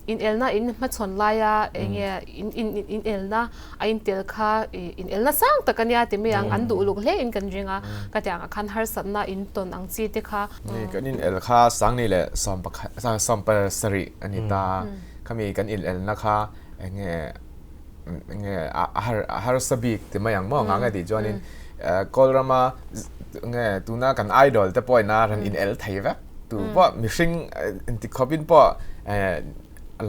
inelna in hmachhawn laia eng nge in in inelna a intel kha inelna sang tak a nia ti mai ang, an duh uluk hle in kan ring a, ka tih angah khan harsatna in tawn ang chi te kha. Ni, kan inel kha Sangni leh sawmpakhat sawmpasarih a ni ta, khami kan inelna kha eng nge eng nge a har a harsa bik ti mai ang maw nga nge tih chuanin Kawlrama nge tuna kan idol te pawhin a rawn inel thei vek tu pawh mihring inti khawpin pawh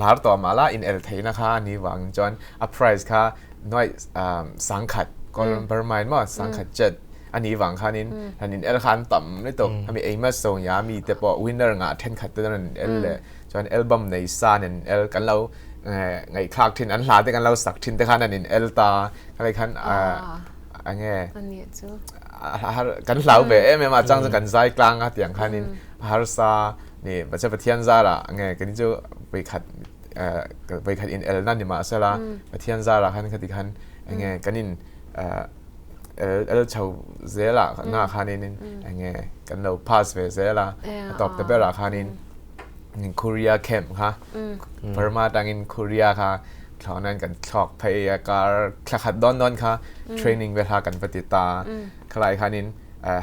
lar tawh mah la inel theihna kha a nih vangin chuan a price kha nuaih sangkhat Kawlram Burma in maw sangkhat chet a nih vang khanin han inel kha an tam lutuk hemi Amos Sonia mi te pawh winner ngah thenkhat te an inel leh chuan album nei sa an inel kan lo ngaihthlak thin an hla te kan lo sak thin te khan an inel ta khalai khan enge kan hlau ve em em a chang chu kan zai tlang a tiang khanin a harsa ni mahse Pathian zarah nge kani chu vawikhat vawikhat in elna ni mahsela Pathian zarah khan khati khan enge kan in el chho zelah na khanin enge kan lo pass ve zel a a tawp ta berah khanin Korea camp kha Burma tangin Korea kha thlawhnan kan thlawk phei a kar thla khat dawn dawn kha training vel kha kan va ti ta khalai khanin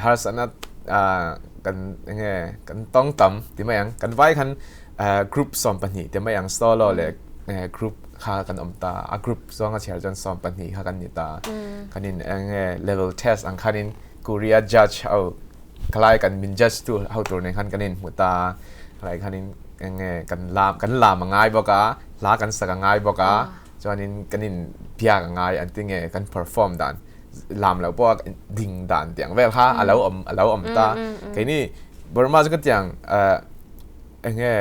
harsatna kan enge kan tawng tam ti mai ang kan vai khan group 12 ti mai ang solo leh group kha kan awm ta a group zawnga chhiar chuan 12 kha kan ni ta khanin enge level test ang khanin Korea judge ho khalai kan min judge tu ho tur nen khan kan inhmu ta khalai khanin enge kan lam kan lam a ngai bawk a hla kan sak a ngai bawk a chuanin kan in biak a ngai an ti nge kan perform dan lam lo pawh ding dan tiang vel kha a lo awm a lo awm ta keini Burma chu ka tiang enge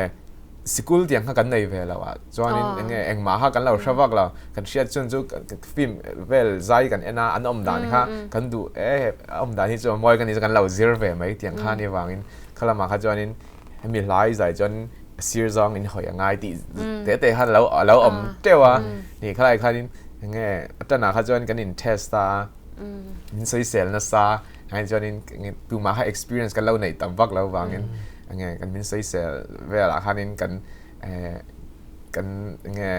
sikul tiang kha kan nei ve lo a chuanin enge engmah kha kan lo hre vak lo kan hriat chun chu film vel zai kan en a an awm dan kha kan duh e a awm dan hi chu a mawi ka ni chu kan lo zir ve mai tiang kha ni vangin khalamah kha chuanin hemi hlai zai chuan a sir zawng in hawi a ngai tih te te khan lo a lo awm teuh a ni khalai khanin enge a tanah kha chuan kan in test a min sawisel nasa hei chuanin tumah kha experience kan lo neih tam vak lo vangin enge kan min sawisel velah khanin kan kan enge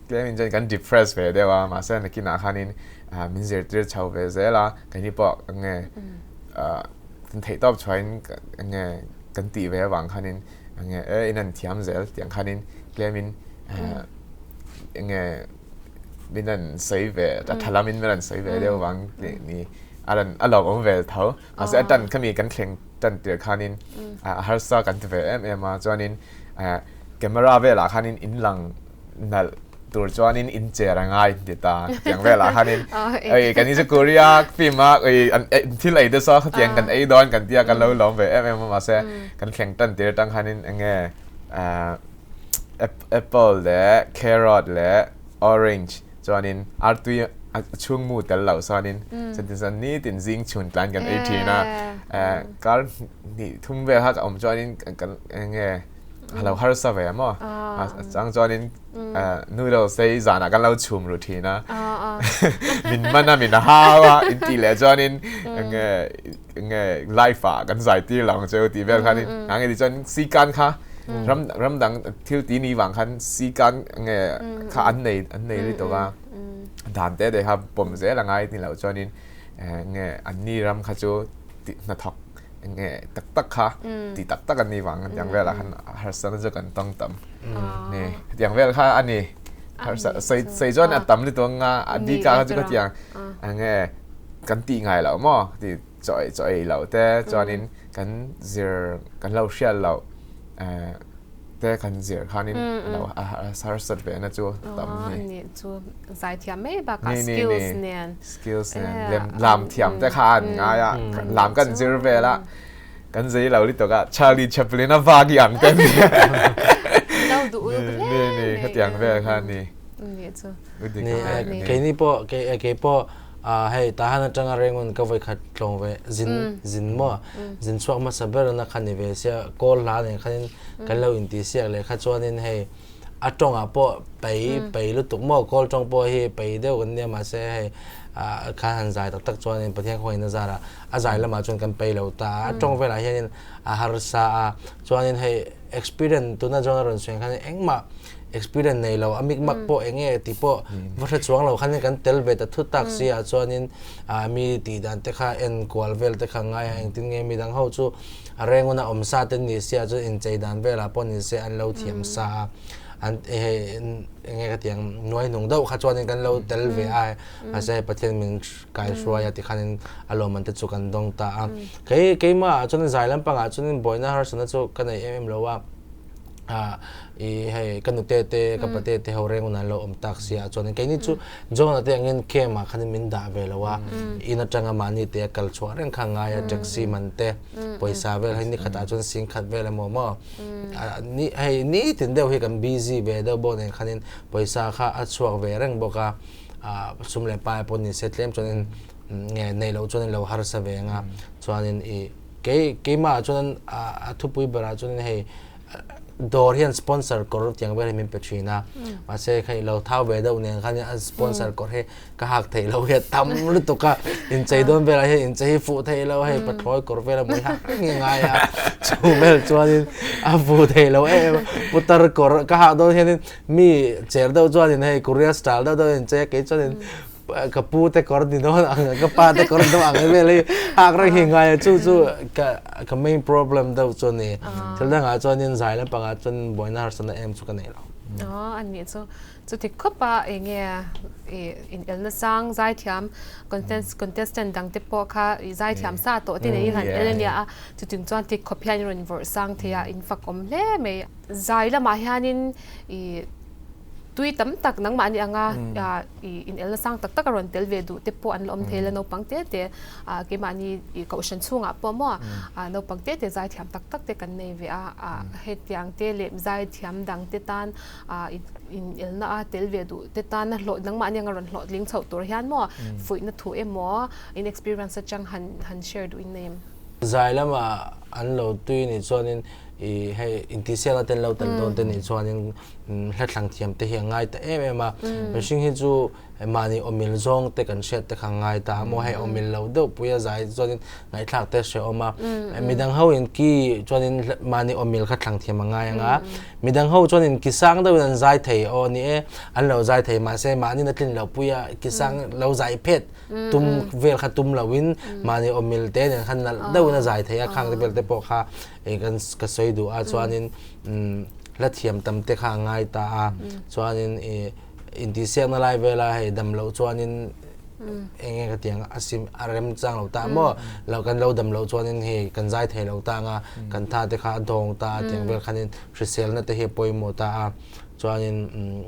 tlemin chuan kan depress ve deuh a mahse nakinah khanin min zirtir chho ve zel a keini pawh enge kan theih tawp chhuahin enge kan tih ve avang khanin enge e in an thiam zel tiang khanin tlemin enge min an sawi ve a tha lamin min an sawi ve deuh vang tih ni a rawn a lawmawm ve tho mahse a tan khami kan thleng tan tir khanin a harsa kan ti ve em em a chuanin camera velah khanin in lang nalh tur chuanin in cher a ngai ti ta tiang velah khanin ei kan hi chu Korea film a ei an thil ei te saw khatiang kan ei dawn kan tia kan lo lawm ve em em a mahse kan thleng tan tir atang khanin enge apple leh carrot leh orange chuanin artui a chhungmu tel loh chuanin chutin chuan nitin zing chhun tlan kan ei thin a kar hnih thum vel kha ka awm chuanin kan enge a lo harsa ve maw a chang chuanin noodles te hi zanah kan lo chhum ru thin a min man a min hau a in tih leh chuanin enge enge life ah kan zai tir lo ang che u tih vel khanin a nge ti chuan sikan kha ram ram dang thil ti ni vang khan sikan enge kha an nei an nei lutuk a dan te te kha pawm zel a ngai ni loh chuanin enge anni ram kha chu hnathawk nge tak tak kha ti tak tak an ni vang tiang velah khan harsa na chu kan tawng tam ni tiang vel kha ani harsa sei sei chuan a tam lutuk anga a bika kha chu ka tiang nge kan tih ngai loh maw ti chaw ei chaw ei loh te chuanin kan zir kan lo hriat loh te kan zir khanin lo harsat ve na chu tam ni. Ni chu zaithiam mai bakah skills nen. Skills nen lem lam thiam te kha an ngai a lam kan zir vel a kan zei lo lutuk a Charlie Chaplin a vak i ang te ni. Lo duh uluk hle ni ni khatiang vel kha ni. Ni chu. Ni keini pawh kei pawh. Hei Tahan atanga Rengun ka vawikhat tlawng ve zin zin maw zin chhuak hmasa ber na kha ni ve sia kawl hla nen khanin kan lo inti siak leh kha chuanin hei a tawngah pawh pei pei lutuk maw kawl tawng pawh hi pei deuh kan nia mahse hei khan han zai tak tak chuanin Pathian khawngaihna zarah a zai lamah chuan kan pei lo ta a a tawng velah hianin a harsa a chuanin hei experience tuna chuan a rawn sawi ang khan engmah experience nei lo a mik mak pawh eng nge tih pawh va hre chuang lo khanin kan tel ve ta thut tak si ah chuanin ah mi tih dan te kha en kual vel te kha ngai a engtin nge midang ho chu a reng huna awm sa te ni sia chuan inchei dan velah pawh ni se an lo thiam sa a an hei eng nge ka tih ang nuai hnung deuh kha chuanin kan lo tel ve a mahse hei Pathian min kai hruai a tikhanin a lawmman te chu kan dawng ta a kei keimah ah chuan zai lampangah chuanin buaina harsatna chu ka nei em em lo a. I hei ka nute te ka pate te ho reng an lo awm tak sia chuan keini chu John te angin camp ah khanin min dah ve lo a in atanga mahni te a kal chhuah reng kha ngai a taxi man te pawisa vel hei ni khatah chuan sing khat vel emaw maw ni hei nitin deuh hi kan busy ve deuh bawk nen khanin pawisa kha a chhuak ve reng bawk a sum leh pai pawh ni se tlem chuanin nge neih loh chuan lo harsa ve ang a chuanin i Kei keimah ah chuan a thupui berah chuan hei dawr hian sponsor kawr tiang vel hi min pe thin a mahse kha i lo thau ve deuh nen khan a sponsor kawr hi ka hak theih lo hi a tam lutuk a inchei dawn velah hian inchei hi fuh theih lo hei pathlawi kawr vel a mawi hak reng hi ngai a chu vel chuanin a fuh theih lo em em a putar kawr ka hak dawn hianin mi cher deuh chuanin hei korea style deuh deuh a inchei a kei chuanin ka pu te kawr ni dawn ang ka pa te kawr ni dawn ang vel hi hak reng hi ngai a chu chu ka ka main problem deuh chu ni thil dangah chuanin zai lampangah chuan buaina harsatna em chu ka nei lo. Aw ani chu chuti khawp a enge i inelna sang zaithiam contest contestant dang te pawh kha i zaithiam sa tawh te nei han el ania a chuting chuan ti khawp hian i rawn vawrh sang thei a in fak awm hle mai. Zai lamah hianin i Tui tam tak nangmah ni anga i inelna sang tak tak a rawn tel ve duh te pawh an la awm thei la naupang te te keimahni i kohhran chhungah pawh maw naupang te te zaithiam tak tak te kan nei ve a hetiang te leh zaithiam dang te tan inelna a tel ve duh te tan a hlawh nangmah ni anga rawn hlawhtling chhoh tur hian maw fuihna thu emaw in experience atang han han share duh in nei em? Zai lamah an lo tui nih chuanin i hei intihsiakna te an lo tel dawn te nih chuanin Hlathlang thiam te hi a ngai ta em em a, mihring hi chu mahni awmil zawng te kan hriat te kha a ngai ta a maw, hei awmil lo deuh pui a zai chuanin ngaihthlak te hrehawm a, midang ho in ki chuanin mahni awmil kha thlang thiam a ngai ang a, midang ho chuanin ki sang deuhin an zai thei aw ni e, an lo zai thei mahse mahni na tlin loh pui a ki sang lo zai phet tum vel kha tum loin mahni awmil te nen khan nalh deuhin a zai thei a, khang te vel te pawh kha kan ka sawi duh a chuanin Hla thiam tam te kha a ngai ta a, chuanin i intihsiakna lai vela hei dam loh chuanin eng nge ka ti ang a sim a rem chang lo ta maw lo kan lo dam loh chuanin hei kan zai thei lo ta anga kan tha te kha a dawng ta a tiang vel khanin hriselna te hi a pawimawh ta a, chuanin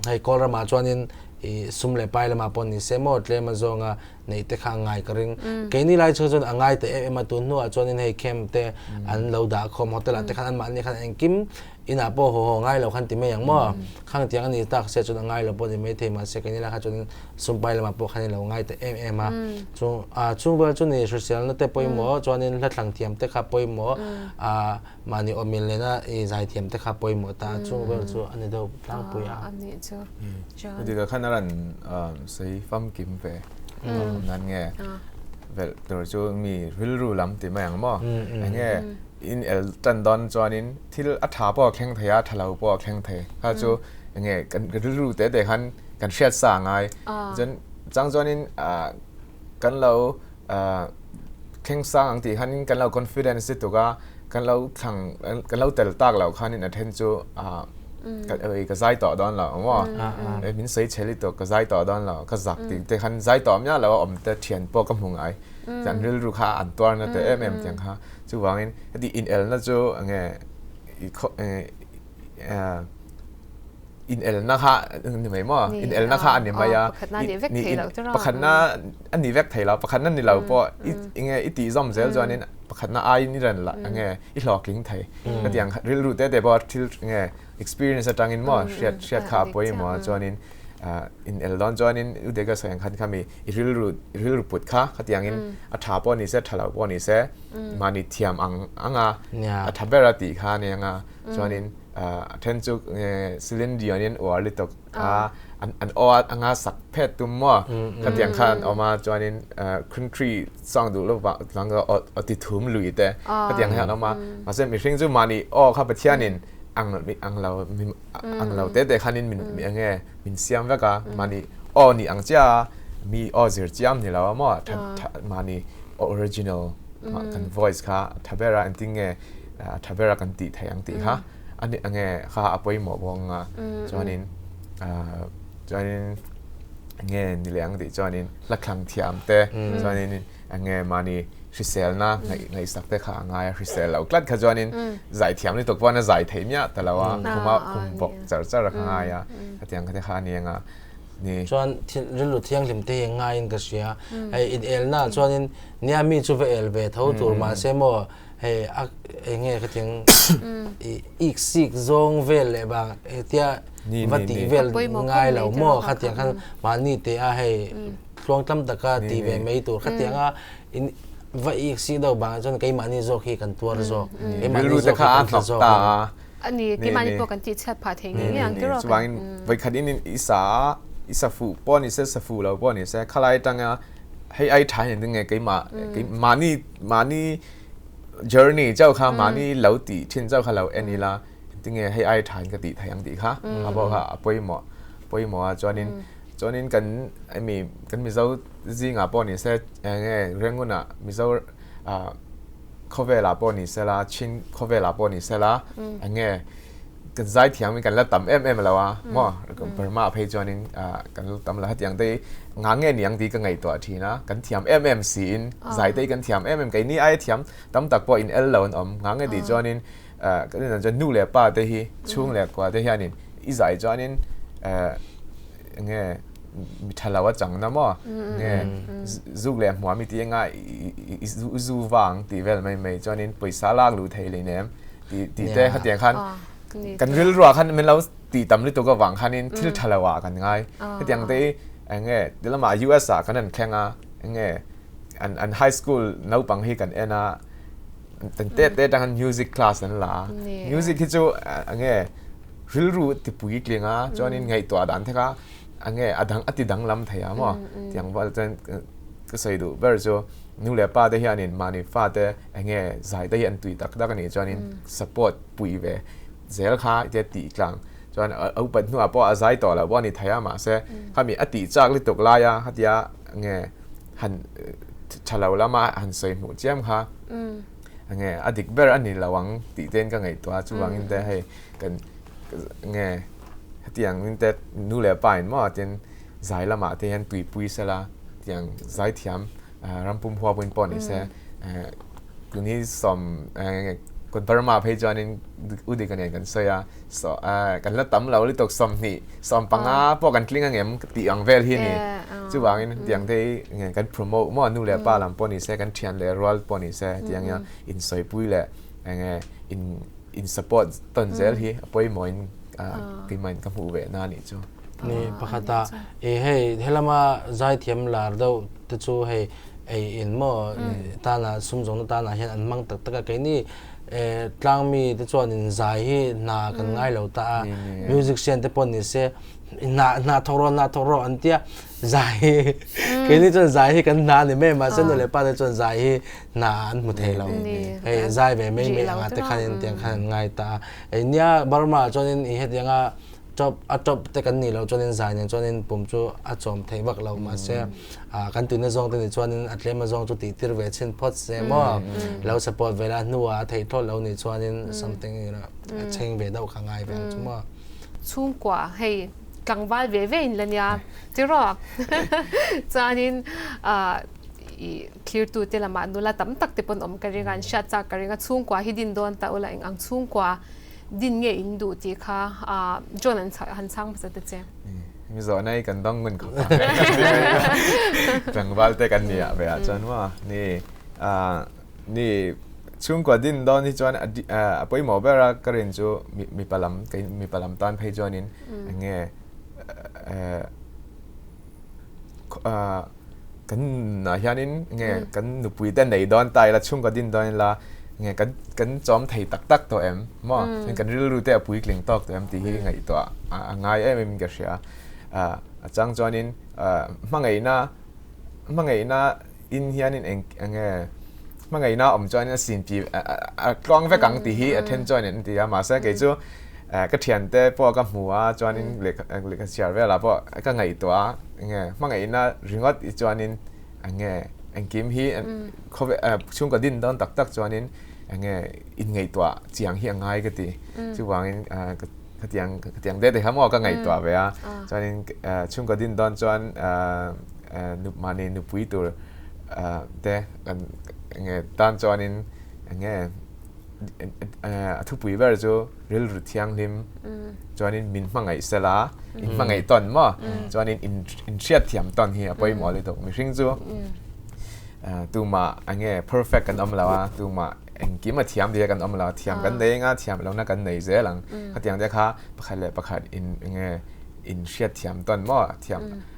hei kawl ramah chuanin i sum leh pai lamah pawh ni se maw tlem a zawnga neih te kha a ngai ka ring. Keini lai chhung chuan a ngai ta em em a, tun hnuah chuanin hei camp te an lo dah khawm hotel ah te khan anmahni khan engkim inah pawh haw haw ngai lo khan ti mai ang maw. Khang tiang a ni tak sia chuan a ngai lo pawh ni maithei mahse keini lai kha chuanin sumpai lamah pawh khan i lo ngai ta em em a. Chung ah chung vel chu ni hriselna te pawimawh chuanin hlathlang thiam te kha pawimawh ah mahni awmil nena i zaithiam te kha pawimawh ta a chung vel chu a ni deuh tlangpui a. A nih chu. Chuan. Dika khan a rawn sawi famkim ve nan nge velh tur chu mi rilru lam ti mai ang maw? Enge in el tan dawn chuanin thil a tha pawh a thleng thei a, tha lo pawh a thleng thei. Kha chu enge kan rilru te te khan kan hriat sa a ngai. Chuan chang chuanin kan lo thleng sang ang tih khanin kan lo confidence lutuk a, kan lo thlang kan lo tel tak loh khanin a then chu ka zai tawh dawn lo ang maw min sawi chhe lutuk ka zai tawh dawn lo ka zak tih te khan zai tawh miah lo a awm te thian pawh ka hmu ngai an rilru kha an tuar na te em em tiang kha chuvangin heti inelna chu enge i inelna kha ni mai maw inelna kha a ni mai a pakhatna a ni vek thei lo pakhatna ni lo pawh enge i tih zawm zel chuanin pakhatna aiin i ran la enge i hlawhtling thei hetiang rilru te te pawh thil enge experience atangin maw hriat hriat kha a pawimawh a chuanin. In el dawn chuanin u Deka sawi ang khan khami i rilru i rilru put kha khatiangin a tha pawh ni se tha lo pawh ni se mahni thiam ang anga a tha ber a tih kha a ni anga chuanin a then chu Celine Dion in uar lutuk a an an aw anga sak phet tum maw khatiang khan an awm a chuanin country song duh lo vang chuan ka aw ti thum lui te khatiang hian an awm a mahse mihring chu mahni aw kha Pathianin ang ang lo ang lo te te khanin min eng nge min siam vek a mahni aw nih ang chiah a mi aw zir chiam ni lo a maw tha tha mahni original kan voice kha a tha ber a engtin nge a tha ber a kan tih theih ang tih kha a ni ang nge kha a pawimawh bawk ang a chuanin chuanin eng nge ni leh ang tih chuanin hla thlang thiam te chuanin eng nge mahni hriselna ngaihsak te kha a ngai a, hrisel lo tlat kha chuanin zai thiam lutuk pawhin a zai thei miah ta lo a, khuma khum bawk char char a kha ngai a, hetiang kha te kha a ni ang a, ni. Chuan rilru thianghlim te hi a ngaiin ka hria, hei inelna ah chuanin nia mi chu va el ve tho tur mahse maw hei a eng nge khatiang ik sik zawng vel leh bang hetia va tih vel ngai lo maw khatiang khan mahni teh a hei tluangtlam taka ti ve mai tur khatianga in va ik si do bang chuan keimahni zawk hi kan tuar zawk keimahni zawk hi kan tla zawk ani keimahni pawh kan tih chhiat phah thei ngei ngei ang tiraw chuangin vaikhat in i sa i sa fu pawh ni se sa fu lo pawh ni se khalai tanga hei ai tha hin nge keimah mahni mahni journey chau kha mahni lo ti thin chau kha lo en ila tinge hei ai tha in ka ti thei ang tih kha a pawh kha a pawimawh pawimawh a chuanin Chuanin kan mi kan Mizo zingah pawh ni se eng nge Rangoon-ah Mizo ah khawvelah pawh ni sela Chin khawvelah pawh ni sela eng nge kan zaithiam in kan la tam em em lo a maw Burma ah phei chuanin ah kan la tam lo hetiang te hi ngah nge niang tih ka ngaihtuah thin a kan thiam em em siin zai te hi kan thiam em em keini aia thiam tam tak pawh in el lo an awm ngah nge tih chuanin ah kan inah chuan nu leh pa te hi chhung leh kua te hianin i zai chuanin eh nge mi tha lo a chang na maw nge zuk leh hmuam i ti anga i zu vang tih vel mai mai chuanin pawisa lak luh thei leh nem tih tih te khatiang khan kan rilruah khan min lo tih tam lutuk avang khanin thil tha lo ah kan ngai hetiang te hi enge ti lamah US ah kan han thleng a enge an an high school naupang hi kan en a tan te te atang khan music class an la a music hi chu enge Rilru ti puitling a, chuanin ngaihtuah dan thek a, a nge a dang a ti danglam thei a maw? Tiang val chuan ka sawi duh ber chu nu leh pa te hianin mahni fa te eng nge zai te hi an tui tak tak a nih chuanin support pui ve zel kha tia tih tlang chuan a upat hnuah pawh a zai tawh loh pawh a ni thei a mahse khami a tih chak lutuk lai a khatia nge han tha lo lama han sawi hmuh chiam kha eng nge a dik ber a ni lo ang tih te in ka ngaihtuah a chuvangin te hei Kan nge hetiang in te nu leh pa in maw tin zai lamah te hian tuipui sela tiang zaithiam rampum huapuin pawh ni se tuni sawm kut Burma phei chuanin u dik a nen kan sawi a saw kan la tam lo lutuk 20 15 pawh kan tling angem tih ang vel hi a ni chuvangin tiang te hi nge kan promote maw nu leh pa lam pawh ni se kan thian leh rual pawh ni se tiang hian insawipui leh enge in in support tawn zel hi a pawimawh in keimah in ka hmuh ve na nih chu. Ni pakhat a e hei helama zaithiam lar deuh te chu hei ei in maw tana sum zawng na tana hian an hmang tak tak a keini tlang mi te chuan in zai hi hna kan ngai lo ta a musician te pawh ni se hna hna thawk rawh hna thawk rawh an tia zai hi keini chuan zai hi kan hna a ni mai mahse nu leh pa te chuan zai hi hna an hmu thei lo hei zai ve mai mai anga te khan in tiang khan an ngai ta a hei nia Burma ah chuan in i hetianga top a top te kan nih loh chuan in zai nen chuan in pum chu a chawm thei vak lo mahse kan tuina zawng te nih chuan in a tlem a zawng chu tih tir ve chhin phawt se maw lo support ve la hnuah a theih thlawt lo nih chuan in something you know a chheng ve deuh kha ngai ve ang chu maw. Chhungkua hei tlangval ve ve in la nia tiraw chuanin i thlirtute lamah nula tam tak te pawn awm ka ring a, an hriat chak ka ring a, chhungkua hi din dawn ta ula eng ang chhungkua din nge in duh tih kha John an han chhang hmasa ta che. Mi zawhna hi kan dawng ngun khawp ang. Tlangval te kan ni ah ve ah chuan maw ni ni chhungkua din dawn hi chuan a pawimawh ber a ka rin chu mipa lam mipa lam tan phei chuanin eng nge. Kan nunah hianin nge kan nupui te nei dawn ta ila chhungkaw din dawn ila nge kan kan chawm thei tak tak tawh em maw kan rilru te a puitling tawk tawh em tih hi ngaihtuah a ngai em em in ka hria a chang chuanin hmangaihna hmangaihna in hianin eng enge hmangaihna awm chuanin a sin pi a tluang vek ang tih hi a then chuan an ti a mahse kei chu Ka thiante pawh ka hmu a, chuanin lehkha chhiar velah pawh ka ngaihtuah a, enge hmangaihna ringawt i chuanin enge engkim hi chhungkaw din dawn tak tak chuanin enge inngaihtuah chiang hi a ngai ka ti. Chuvangin khatiang khatiang deuh te kha maw ka ngaihtuah ve a, chuanin chhungkaw din dawn chuan mahni nupui tur te kan enge tan chuanin enge A thupui ber chu rilru thianghlim chuanin min hmangaih sela, in hmangaih tawn maw? Chuanin in hriat thiam tawn hi a pawimawh lutuk. Mihring chu tumah eng nge perfect kan awm lo a, tumah engkim a thiam tia kan awm lo a, thiam kan nei anga thiam lohna kan nei zel ang. Khatiang te kha pakhat leh pakhat in eng nge in hriat thiam tawn maw?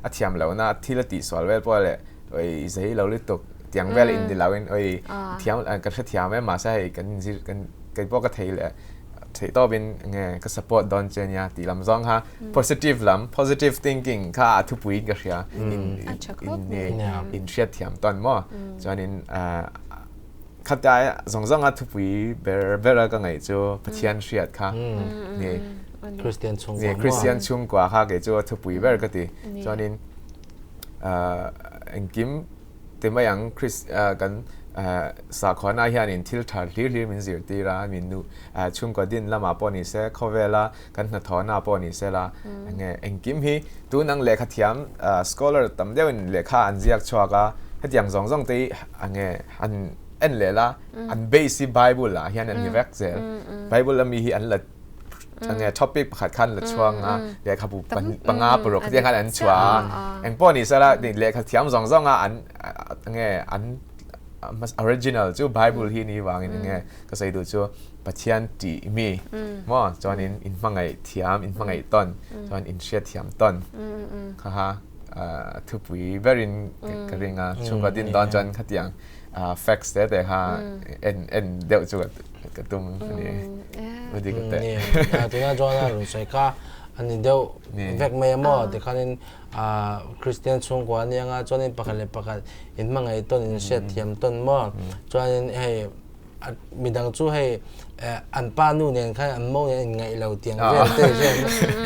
A thiam lohna thil a tihsual vel pawh leh oi i zei lo lutuk tiang vel in ni lo in oi thiam ka hre thiam em mahse hei kan in zir kan kei pawh ka thei leh theih tawp in nge ka support dawn che nia tih lam zawng kha positive lam positive thinking kha a thupui in ka hria in in in hriat thiam tawn maw chuanin khatia zawng zawng a thupui ber ber a ka ngaih chu Pathian hriat kha ni Christian chhungkua Christian chhungkua kha kei chu a thupui ber ka ti chuanin Engkim ti mai ang kan sakhuana hianin thil tha hlir hlir min zirtir a, min nu chhungkaw din lamah pawh ni se, khawvela kan hnathawhna pawh ni se la, enge engkim hi tun ang lehkha thiam scholar tam deuhin lehkha an ziak chhuak a, hetiang zawng zawng te hi enge an en leh la, an base hi Bible ah hian an ni vek zel, Bible ami hi an la Enge topic pakhat khan la chhuang a, lehkhabu panga paruk khatiang khan an chhuah a. Engpawh ni sela lehkha thiam zawng zawng a an enge an original chu Bible hi ni vangin enge ka sawi duh chu Pathian tih mi maw chuanin in hmangaih thiam in hmangaih tawn chuan in hriat thiam tawn kha kha thupui berin ka ring a chhungkaw din dawn chuan khatiang facts te te kha en en deuh chu ka tum a ni Udi ka te. Tuna chuan a rawn sawi kha a ni deuh vek mai a maw tikhanin Kristian chhungkua a nia nga chuanin pakhat leh pakhat in hmangaih tawn in hriat thiam tawn maw chuanin hei midang chu hei an pa nu nen khan an mo nen in ngaih lo tiang vel te hian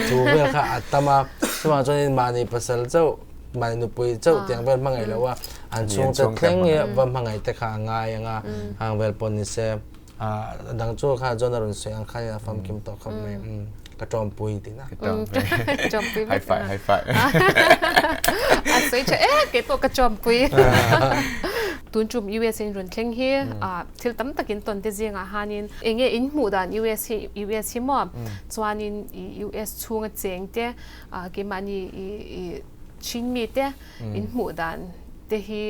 chu vel kha a tam a chuvang chuanin mahni pasal chauh mahni nupui chauh tiang vel hmangaih lo a an chhungte thleng hi va hmangaih te kha a ngai anga hang vel pawh ni se a dang chu kha chuan a rawn sawi ang khan a famkim tawh khawp mai ka tawmpui tihna ka tawmpui high five high five a sawi tha e kei pawh ka tawmpui tun tum US in rawn thleng hi thil tam takin tawn te zingah hanin enge in hmuh dan US hi US hi maw chuanin US chhunga cheng te keimahni i Chin mite in hmuh dan te hi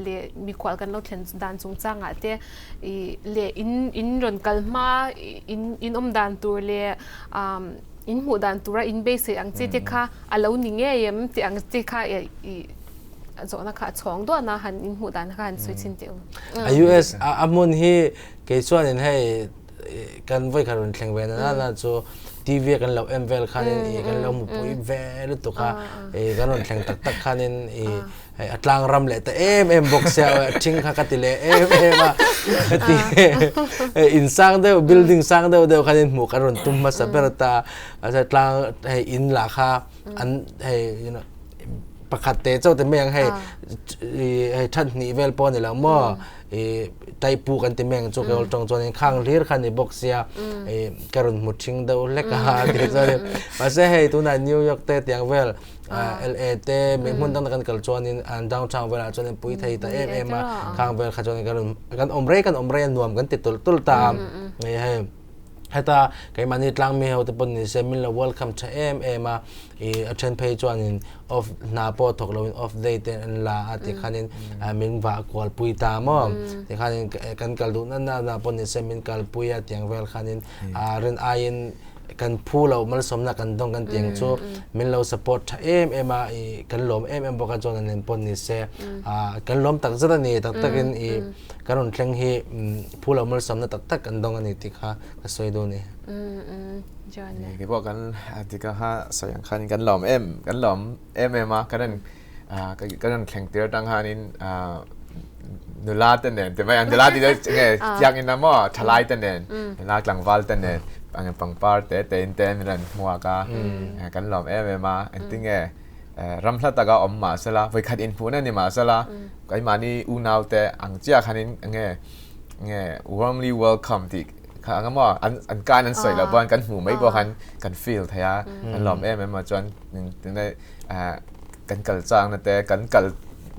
leh mikhual kan lo thlen dan chungchangah te i leh in in rawn kal hma in in awm dan tur leh in hmuh dan tura in beisei ang chi te kha a lo ni ngei em tih ang chi kha i zawhna kha a chhawng duah na han in hmuh dan kha han sawi chhin teh u. A US a hmun hi kei chuanin hei kan voi khat rawn thleng ve na na chu TV a kan lo en vel khanin i kan lo mupui ve lutuk a i kan rawn thleng tak tak khanin i hei a tlang ram leh ta em em bawk sia a ṭhing kha ka ti leh em em a heti hei in sang deuh building sang deuh deuh khanin hmuh kan rawn tum hmasa ber ta a tlang hei in lah kha an hei you know pakhat te chauh te mai ang hei hei that hnih vel pawh a ni lo maw i taipu kan ti meng chu keul tawng chuan in khang hlir kha ni bawk sia i ka rawn hmu thing deuh hlek a ti chuan mahse hei tunah New York te tiang vel LA te mi hmun dang kan kal chuan in an downtown velah chuan in pui thei ta em em a khang vel kha chuan kan rawn kan awm rei kan awm rei a nuam kan ti tulh tulh ta a hei Heta keimahni tlangmi ho te pawn ni se min lo welcome tha em em a, ih a then phei chuanin off hna pawh thawk loin off day te an la a tikhanin min vah kual pui ta maw tikhanin kan kal duh na na pawh ni se min kalpui a tiang vel khanin rin aiin. kan phu lo malsawmna kan dawng kan tih ang chu min lo support tha em em a i kan lawm em em bawk a chuan an nen pawh ni se kan lawm tak zet a ni tak takin i kan rawn thleng hi phu lo malsawmna tak tak kan dawng a ni tih kha ka sawi duh a ni. Kei pawh kan tika kha sawi ang khanin kan lawm em kan lawm em em a kan rawn kan rawn thleng tir atang khanin nula te nen ti mai ang nula tih chu nge chiangin a maw thalai te nen nula tlangval te nen pangpar te te in te min rawn hmuak a kan lawm em em a engtinge ram hla taka awm mah sela vawikhat inhmuhna ni mah sela keimahni unau te ang chiah khanin nge nge warmly welcome tih kha ang emaw an an kan an sawi loh pawh kan hmuh mai pawh khan kan feel thei a kan lawm em em a chuan kan kal changna te kan kal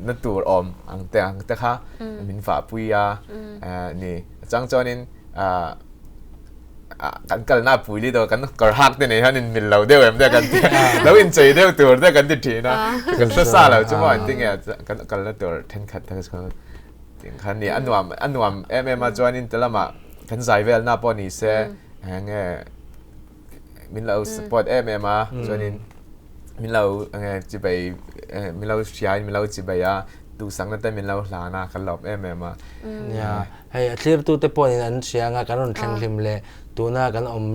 na tur awm ang te ang te kha min vahpui a ni chang chuanin kan kalna pui li deuh kan kawr hak te nei hian in mil lo deuh em te kan ti lo inchei deuh tur te kan ti thin a kan hre sa lo chu maw an ti nge kan kalna tur thenkhat te kha Tiang khan ni a nuam a nuam em em a chuanin ti lamah kan zai velna pawh ni se enge min lo support em em a chuanin min lo enge chibai min lo hriain min lo chibai a duhsakna te min lo hlan a kan lawm em em a. Nia hei a thlirtute pawhin an hria anga kan rawn thleng hlim leh tuna kan awm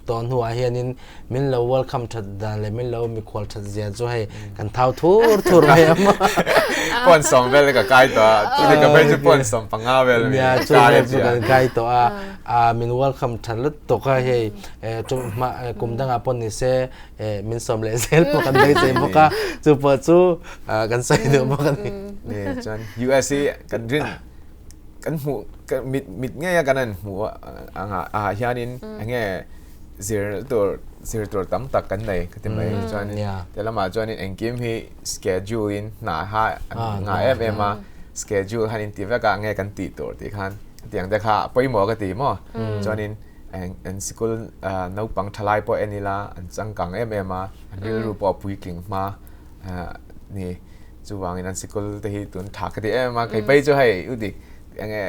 tawh hnuah hianin Min lo welcome that dan leh min lo mikhual that zia chu hei kan thau thur thur mai a maw. Pawn sawm vel ka kai tawh a, chumi ka phei chu pawn 15 vel mi Nia chu vel chu kan kai tawh a, a min welcome that lutuk a hei chu hma kum dangah pawh ni se min sawm leh zel pawh kan beisei bawk a, chu pawh chu kan sawi duh bawk a ni. Ni chuan US hi kan rin kan hmuh mit mit ngei a kan han hmuh angah ah hianin enge zir tur zir tur tam tak kan nei ka ti mai chuan te lamah chuanin engkim hi schedule in hna ha ngah em em a schedule han inti vek a nge kan tih tur tih khan tiang te kha pawimawh ka ti maw chuanin an sikul naupang thalai pawh en ila an changkang em em a an rilru pawh a puitling hma ni chuvangin an sikul te hi tun tha ka ti em em a kei phei chu hei u dik enge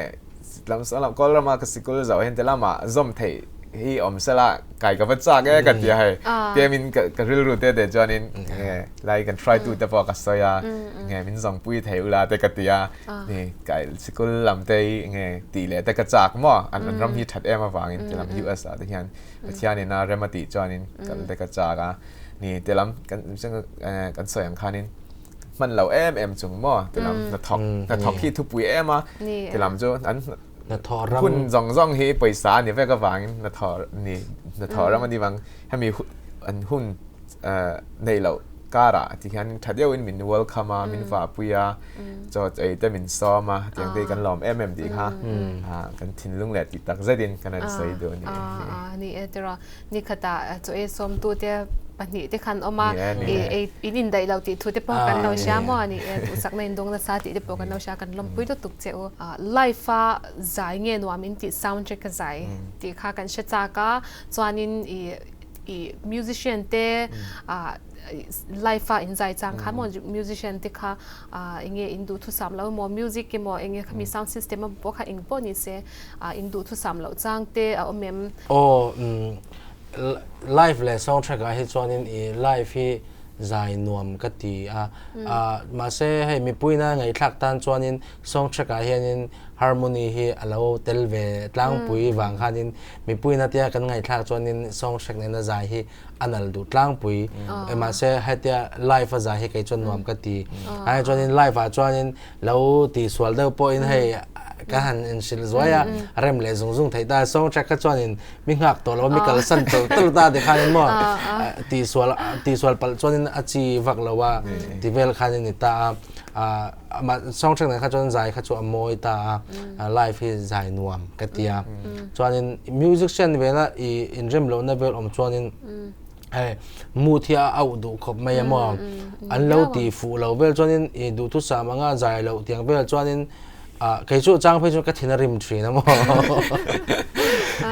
Lam lam kawl rama ka sikul zoh hian tilama zawm theih hi awm sela kai ka va chak e ka ti a hei tlemin ka rilru te te chuanin nge lai kan hruaitu te pawh ka sawi a nge min zawng pui thei ula te ka ti a ni kai sikul lam te hi nge tih leh te ka chak maw an ram hi that em avangin tilam US ah te hian Pathianin a rem a tih chuanin kal te ka chak a ni tilam kan kan sawi ang khanin hman lo em em chung maw tilam hnathawk hnathawk hi thupui em a tilam chu an hnathawh ram hun zawng zawng hi pawisa a ni vek avangin hnathawh ni hnathawh ram a ni vang hemi an hun nei loh karah ti hian tha deuhin min welcome a min vahpui a chaw ei te min sawm a tiang te hi kan lawm em em tih kha kan thinlung leh tih tak zetin kan han sawi duh a ni. Ni e tiraw Nikhatah chaw ei sawmtute pahnih te khan awm a, ei in indaih lo tih thu te pawh kan lo hria maw a ni e, duhsakna indawng nasa tih te pawh kan lo hria, kan lawmpui lutuk che u. Live a zai nge nuam in tih sound track a zai tih kha kan hre chak a, chuanin i i musician te live a in zai chang khan maw musician te kha enge in duhthusam lo emaw music emaw enge khami sound system emaw pawh kha eng pawh ni se in duhthusam loh chang te a awm em? Aw live leh song track ah hi chuanin i live hi zai nuam ka ti a mahse hei mipuina ngaihthlak tan chuanin song track ah hianin harmony hi a lo tel ve tlangpui vang khanin mipuina tia kan ngaihthlak chuanin song track nena zai hi a nal duh tlangpui mahse hetia live a zai hi kei chuan nuam ka ti ai chuanin live ah chuanin lo ti sual deuh pawhin hei ka han inhrilh zuai a rem leh zung zung theih ta song track kha chuanin mi nghak tawh lo mi kalsan tawlh tawlh ta ti khanin maw ti sual ti sual palh chuanin a chi vak lo a ti vel khanin ni ta a amah song track nen kha chuan zai kha chu a mawi ta a live hi zai nuam ka ti a chuanin musician vela i inrem lohna vel awm chuanin Hei mood hi a auh duh khawp mai a maw? An lo ti fuh lo vel chuanin i duhthusam anga zai loh tiang vel chuanin ah kei chu chang phei chuan ka thin a rim thin a maw?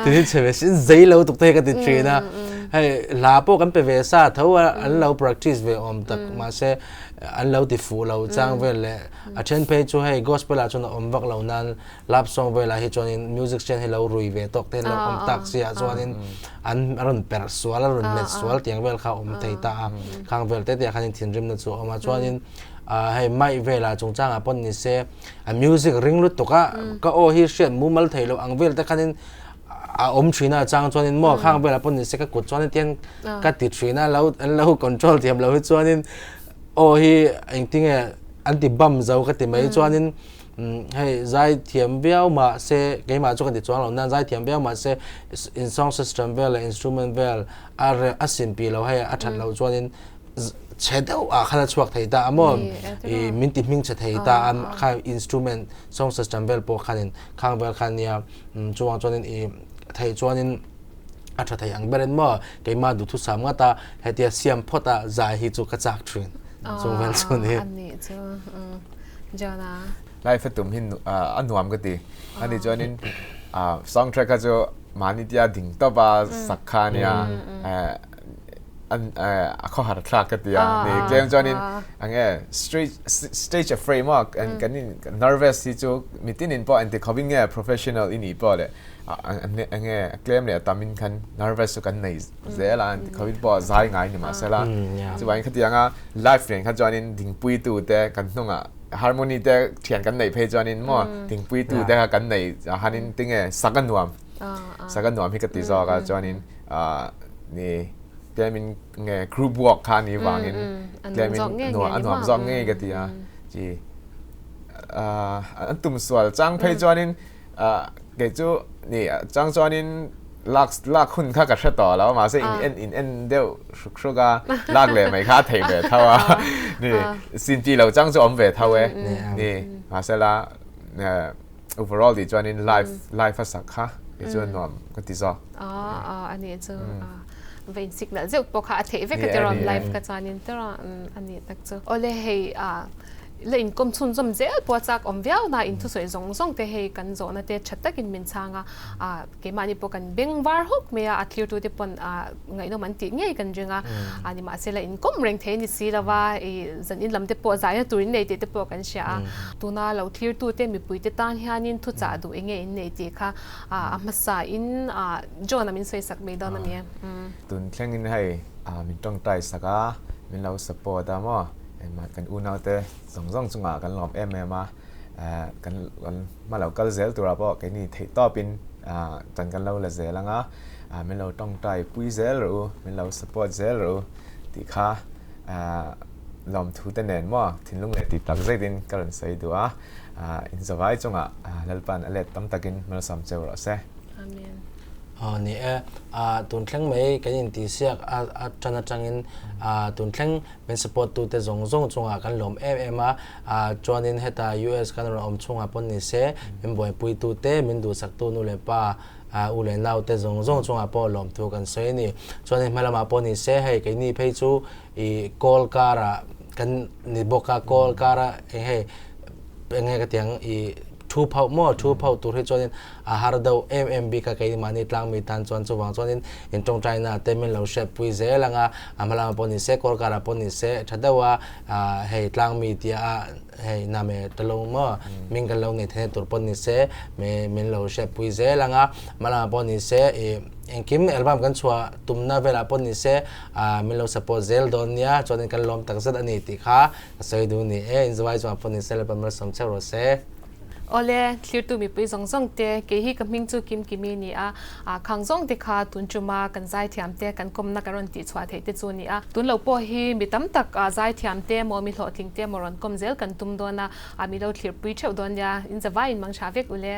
Thin hi chhe ve sin zei lo tuk te hi ka ti thin a. Hei hla pawh kan pe ve sa tho a an lo practice ve awm tak mahse. an lo ti fuh lo chang vel leh a then phei chu hei gospel ah chuan a awm vak lo nan love song velah hi chuanin music chen hi lo rui ve tawk te an lo awm tak si ah chuanin an a rawn perh sual a rawn hmet sual tiang vel kha a awm thei ta a khang vel te te ah khanin thinrimna chu a awm a chuanin ah hei mic velah chungchangah pawh ni se a music ring lutuk a ka aw hi hriat mumal thei loh ang vel te khanin a awm thin a chang chuanin maw khang velah pawh ni se ka kut chuan hetiang ka ti thin a lo an lo control thiam lo hi chuanin aw hi engtinge an ti bam zo ka ti mai chuanin hei zai thiam viau mah se keimah chu ka ti chuang lo nan zai thiam viau mah se in sound system vel leh instrument vel a a sin pi lo hei a that loh chuanin chhe deuh ah khan a chhuak thei ta a maw i min ti hming chhe thei ta a kha instrument sound system vel pawh khanin khang vel khan nia chuang chuanin i theih chuanin a tha thei ang berin maw keimah duhthusam ngat a hetia siam phawt a zai hi chu ka chak thin chung vel chu ni ani chu Jona life a tum hin a nuam ka ti ani chuanin song track kha chu mahni tia ding tawp a sak kha ania an a khawhar thlak ka ti a ni tlem chuanin ange stage stage a frame a kan kan in nervous hi chu mitin in pawh engti khawpin nge professional i nih pawh leh ange tlem leh a tam in khan nervous chu kan nei zel a engti khawpin pawh zai ngai ni mahsela chuvangin khatianga live nen kha chuanin dingpui tu te kan hnungah harmony te thian kan neih phei chuanin maw dingpui tu te kha kan nei hanin tinge sak a nuam sak a nuam hi ka ti zawk a chuanin ni tlemin nge group work kha ni vangin tlemin a nuam zawk ngei ka ti a chi an tum sual chang phei chuanin kei chu ni chang chuanin lak lak hun kha ka hre tawh lo mahse in en in en deuh hruk hruk a lak leh mai kha a thei ve tho a ni sin ti lo chang chu awm ve tho e ni mahse la overall tih chuanin live live a sak kha kei chuan nuam ka ti zawk. A ni chu va in signal zeuh pawh kha a theih vek a ti rawn live ka chuanin te rawn a ni tak chu. Awle hei la inkawm chhunzawm zel pawh a chak awm viau na in thusawi zawng zawng te hei kan zawhna te tha takin min chhang a keimahni pawh kan beng var hawk mai a a thlir tute pawn ngaihnawm an tih ngei kan ring a nimahsela inkawm reng thei a ni si lo va i zan in lam te pawh zaina tur in nei tih te pawh kan hria a tuna lo thlir tute mipui te tan hianin thuchah duh eng nge in nei tih kha a hmasa in John a min sawi sak mai dawn a ni. Tun thlengin hei min tawngtai sak a min lo support a maw engmah kan unau te zawng zawng chungah kan lawm em em a kan hma lo kal zel turah pawh keini theih tawpin tan kan lo la zel ang a min lo tawngtai pui zel rawh u min lo support zel rawh u tih kha lawmthu te nen maw thinlung leh tih tak zetin ka rawn sawi duh a inzawai chungah Lalpa'n a let tam takin malsawm cheu rawh se. Amen. Aw ni e, tun thleng mai kan intihsiak a tan atangin tun thleng min support tute zawng zawng chungah kan lawm em em a, chuanin heta US kan rawn awm chhungah pawn ni se min buaipui tute, min duhsaktu nu leh pa, u leh nau te zawng zawng chungah pawh lawmthu kan sawi a ni. Chuanin hma lamah pawh ni se hei keini phei chu i kawl karah kan ni bawk a, kawl kara eng hei eng nge ka ti ang i thu phauh maw thu phauh tur hi chuanin a har deuh em em bik a keimahni tlangmi tan chuan chuvang chuanin in tawngtaina te min lo hriatpui zel ang a, a hma lamah pawh ni se kawl karah pawh ni se tha deuh a hei tlangmi tia a hei name ta lo maw min kan lo nei theihna tur pawh ni se min lo hriatpui zel ang a, hma lamah pawh ni se ih engkim album kan chhuah tumna velah pawh ni se min lo support zel dawn nia chuanin kan lawm takzet a ni tih kha ka sawi duh ni e, inzawai chuan pawh ni se Lalpa malsawm cheu rawh se. Awle, thlirtu mipui zawng zawng te, kei hi ka hming chu Kim Kimi ni a, khang zawng te kha tun tuma kan zaithiam te kan kawmna kan rawn tih chhuah theih te chu ni a. Tun lo pawh hi mi tam tak zaithiam te maw mi hlawhtling te maw rawn kawm zel kan tum dawn a, mi lo thlirpui theuh dawn nia, in zavaiin mang tha vek ule.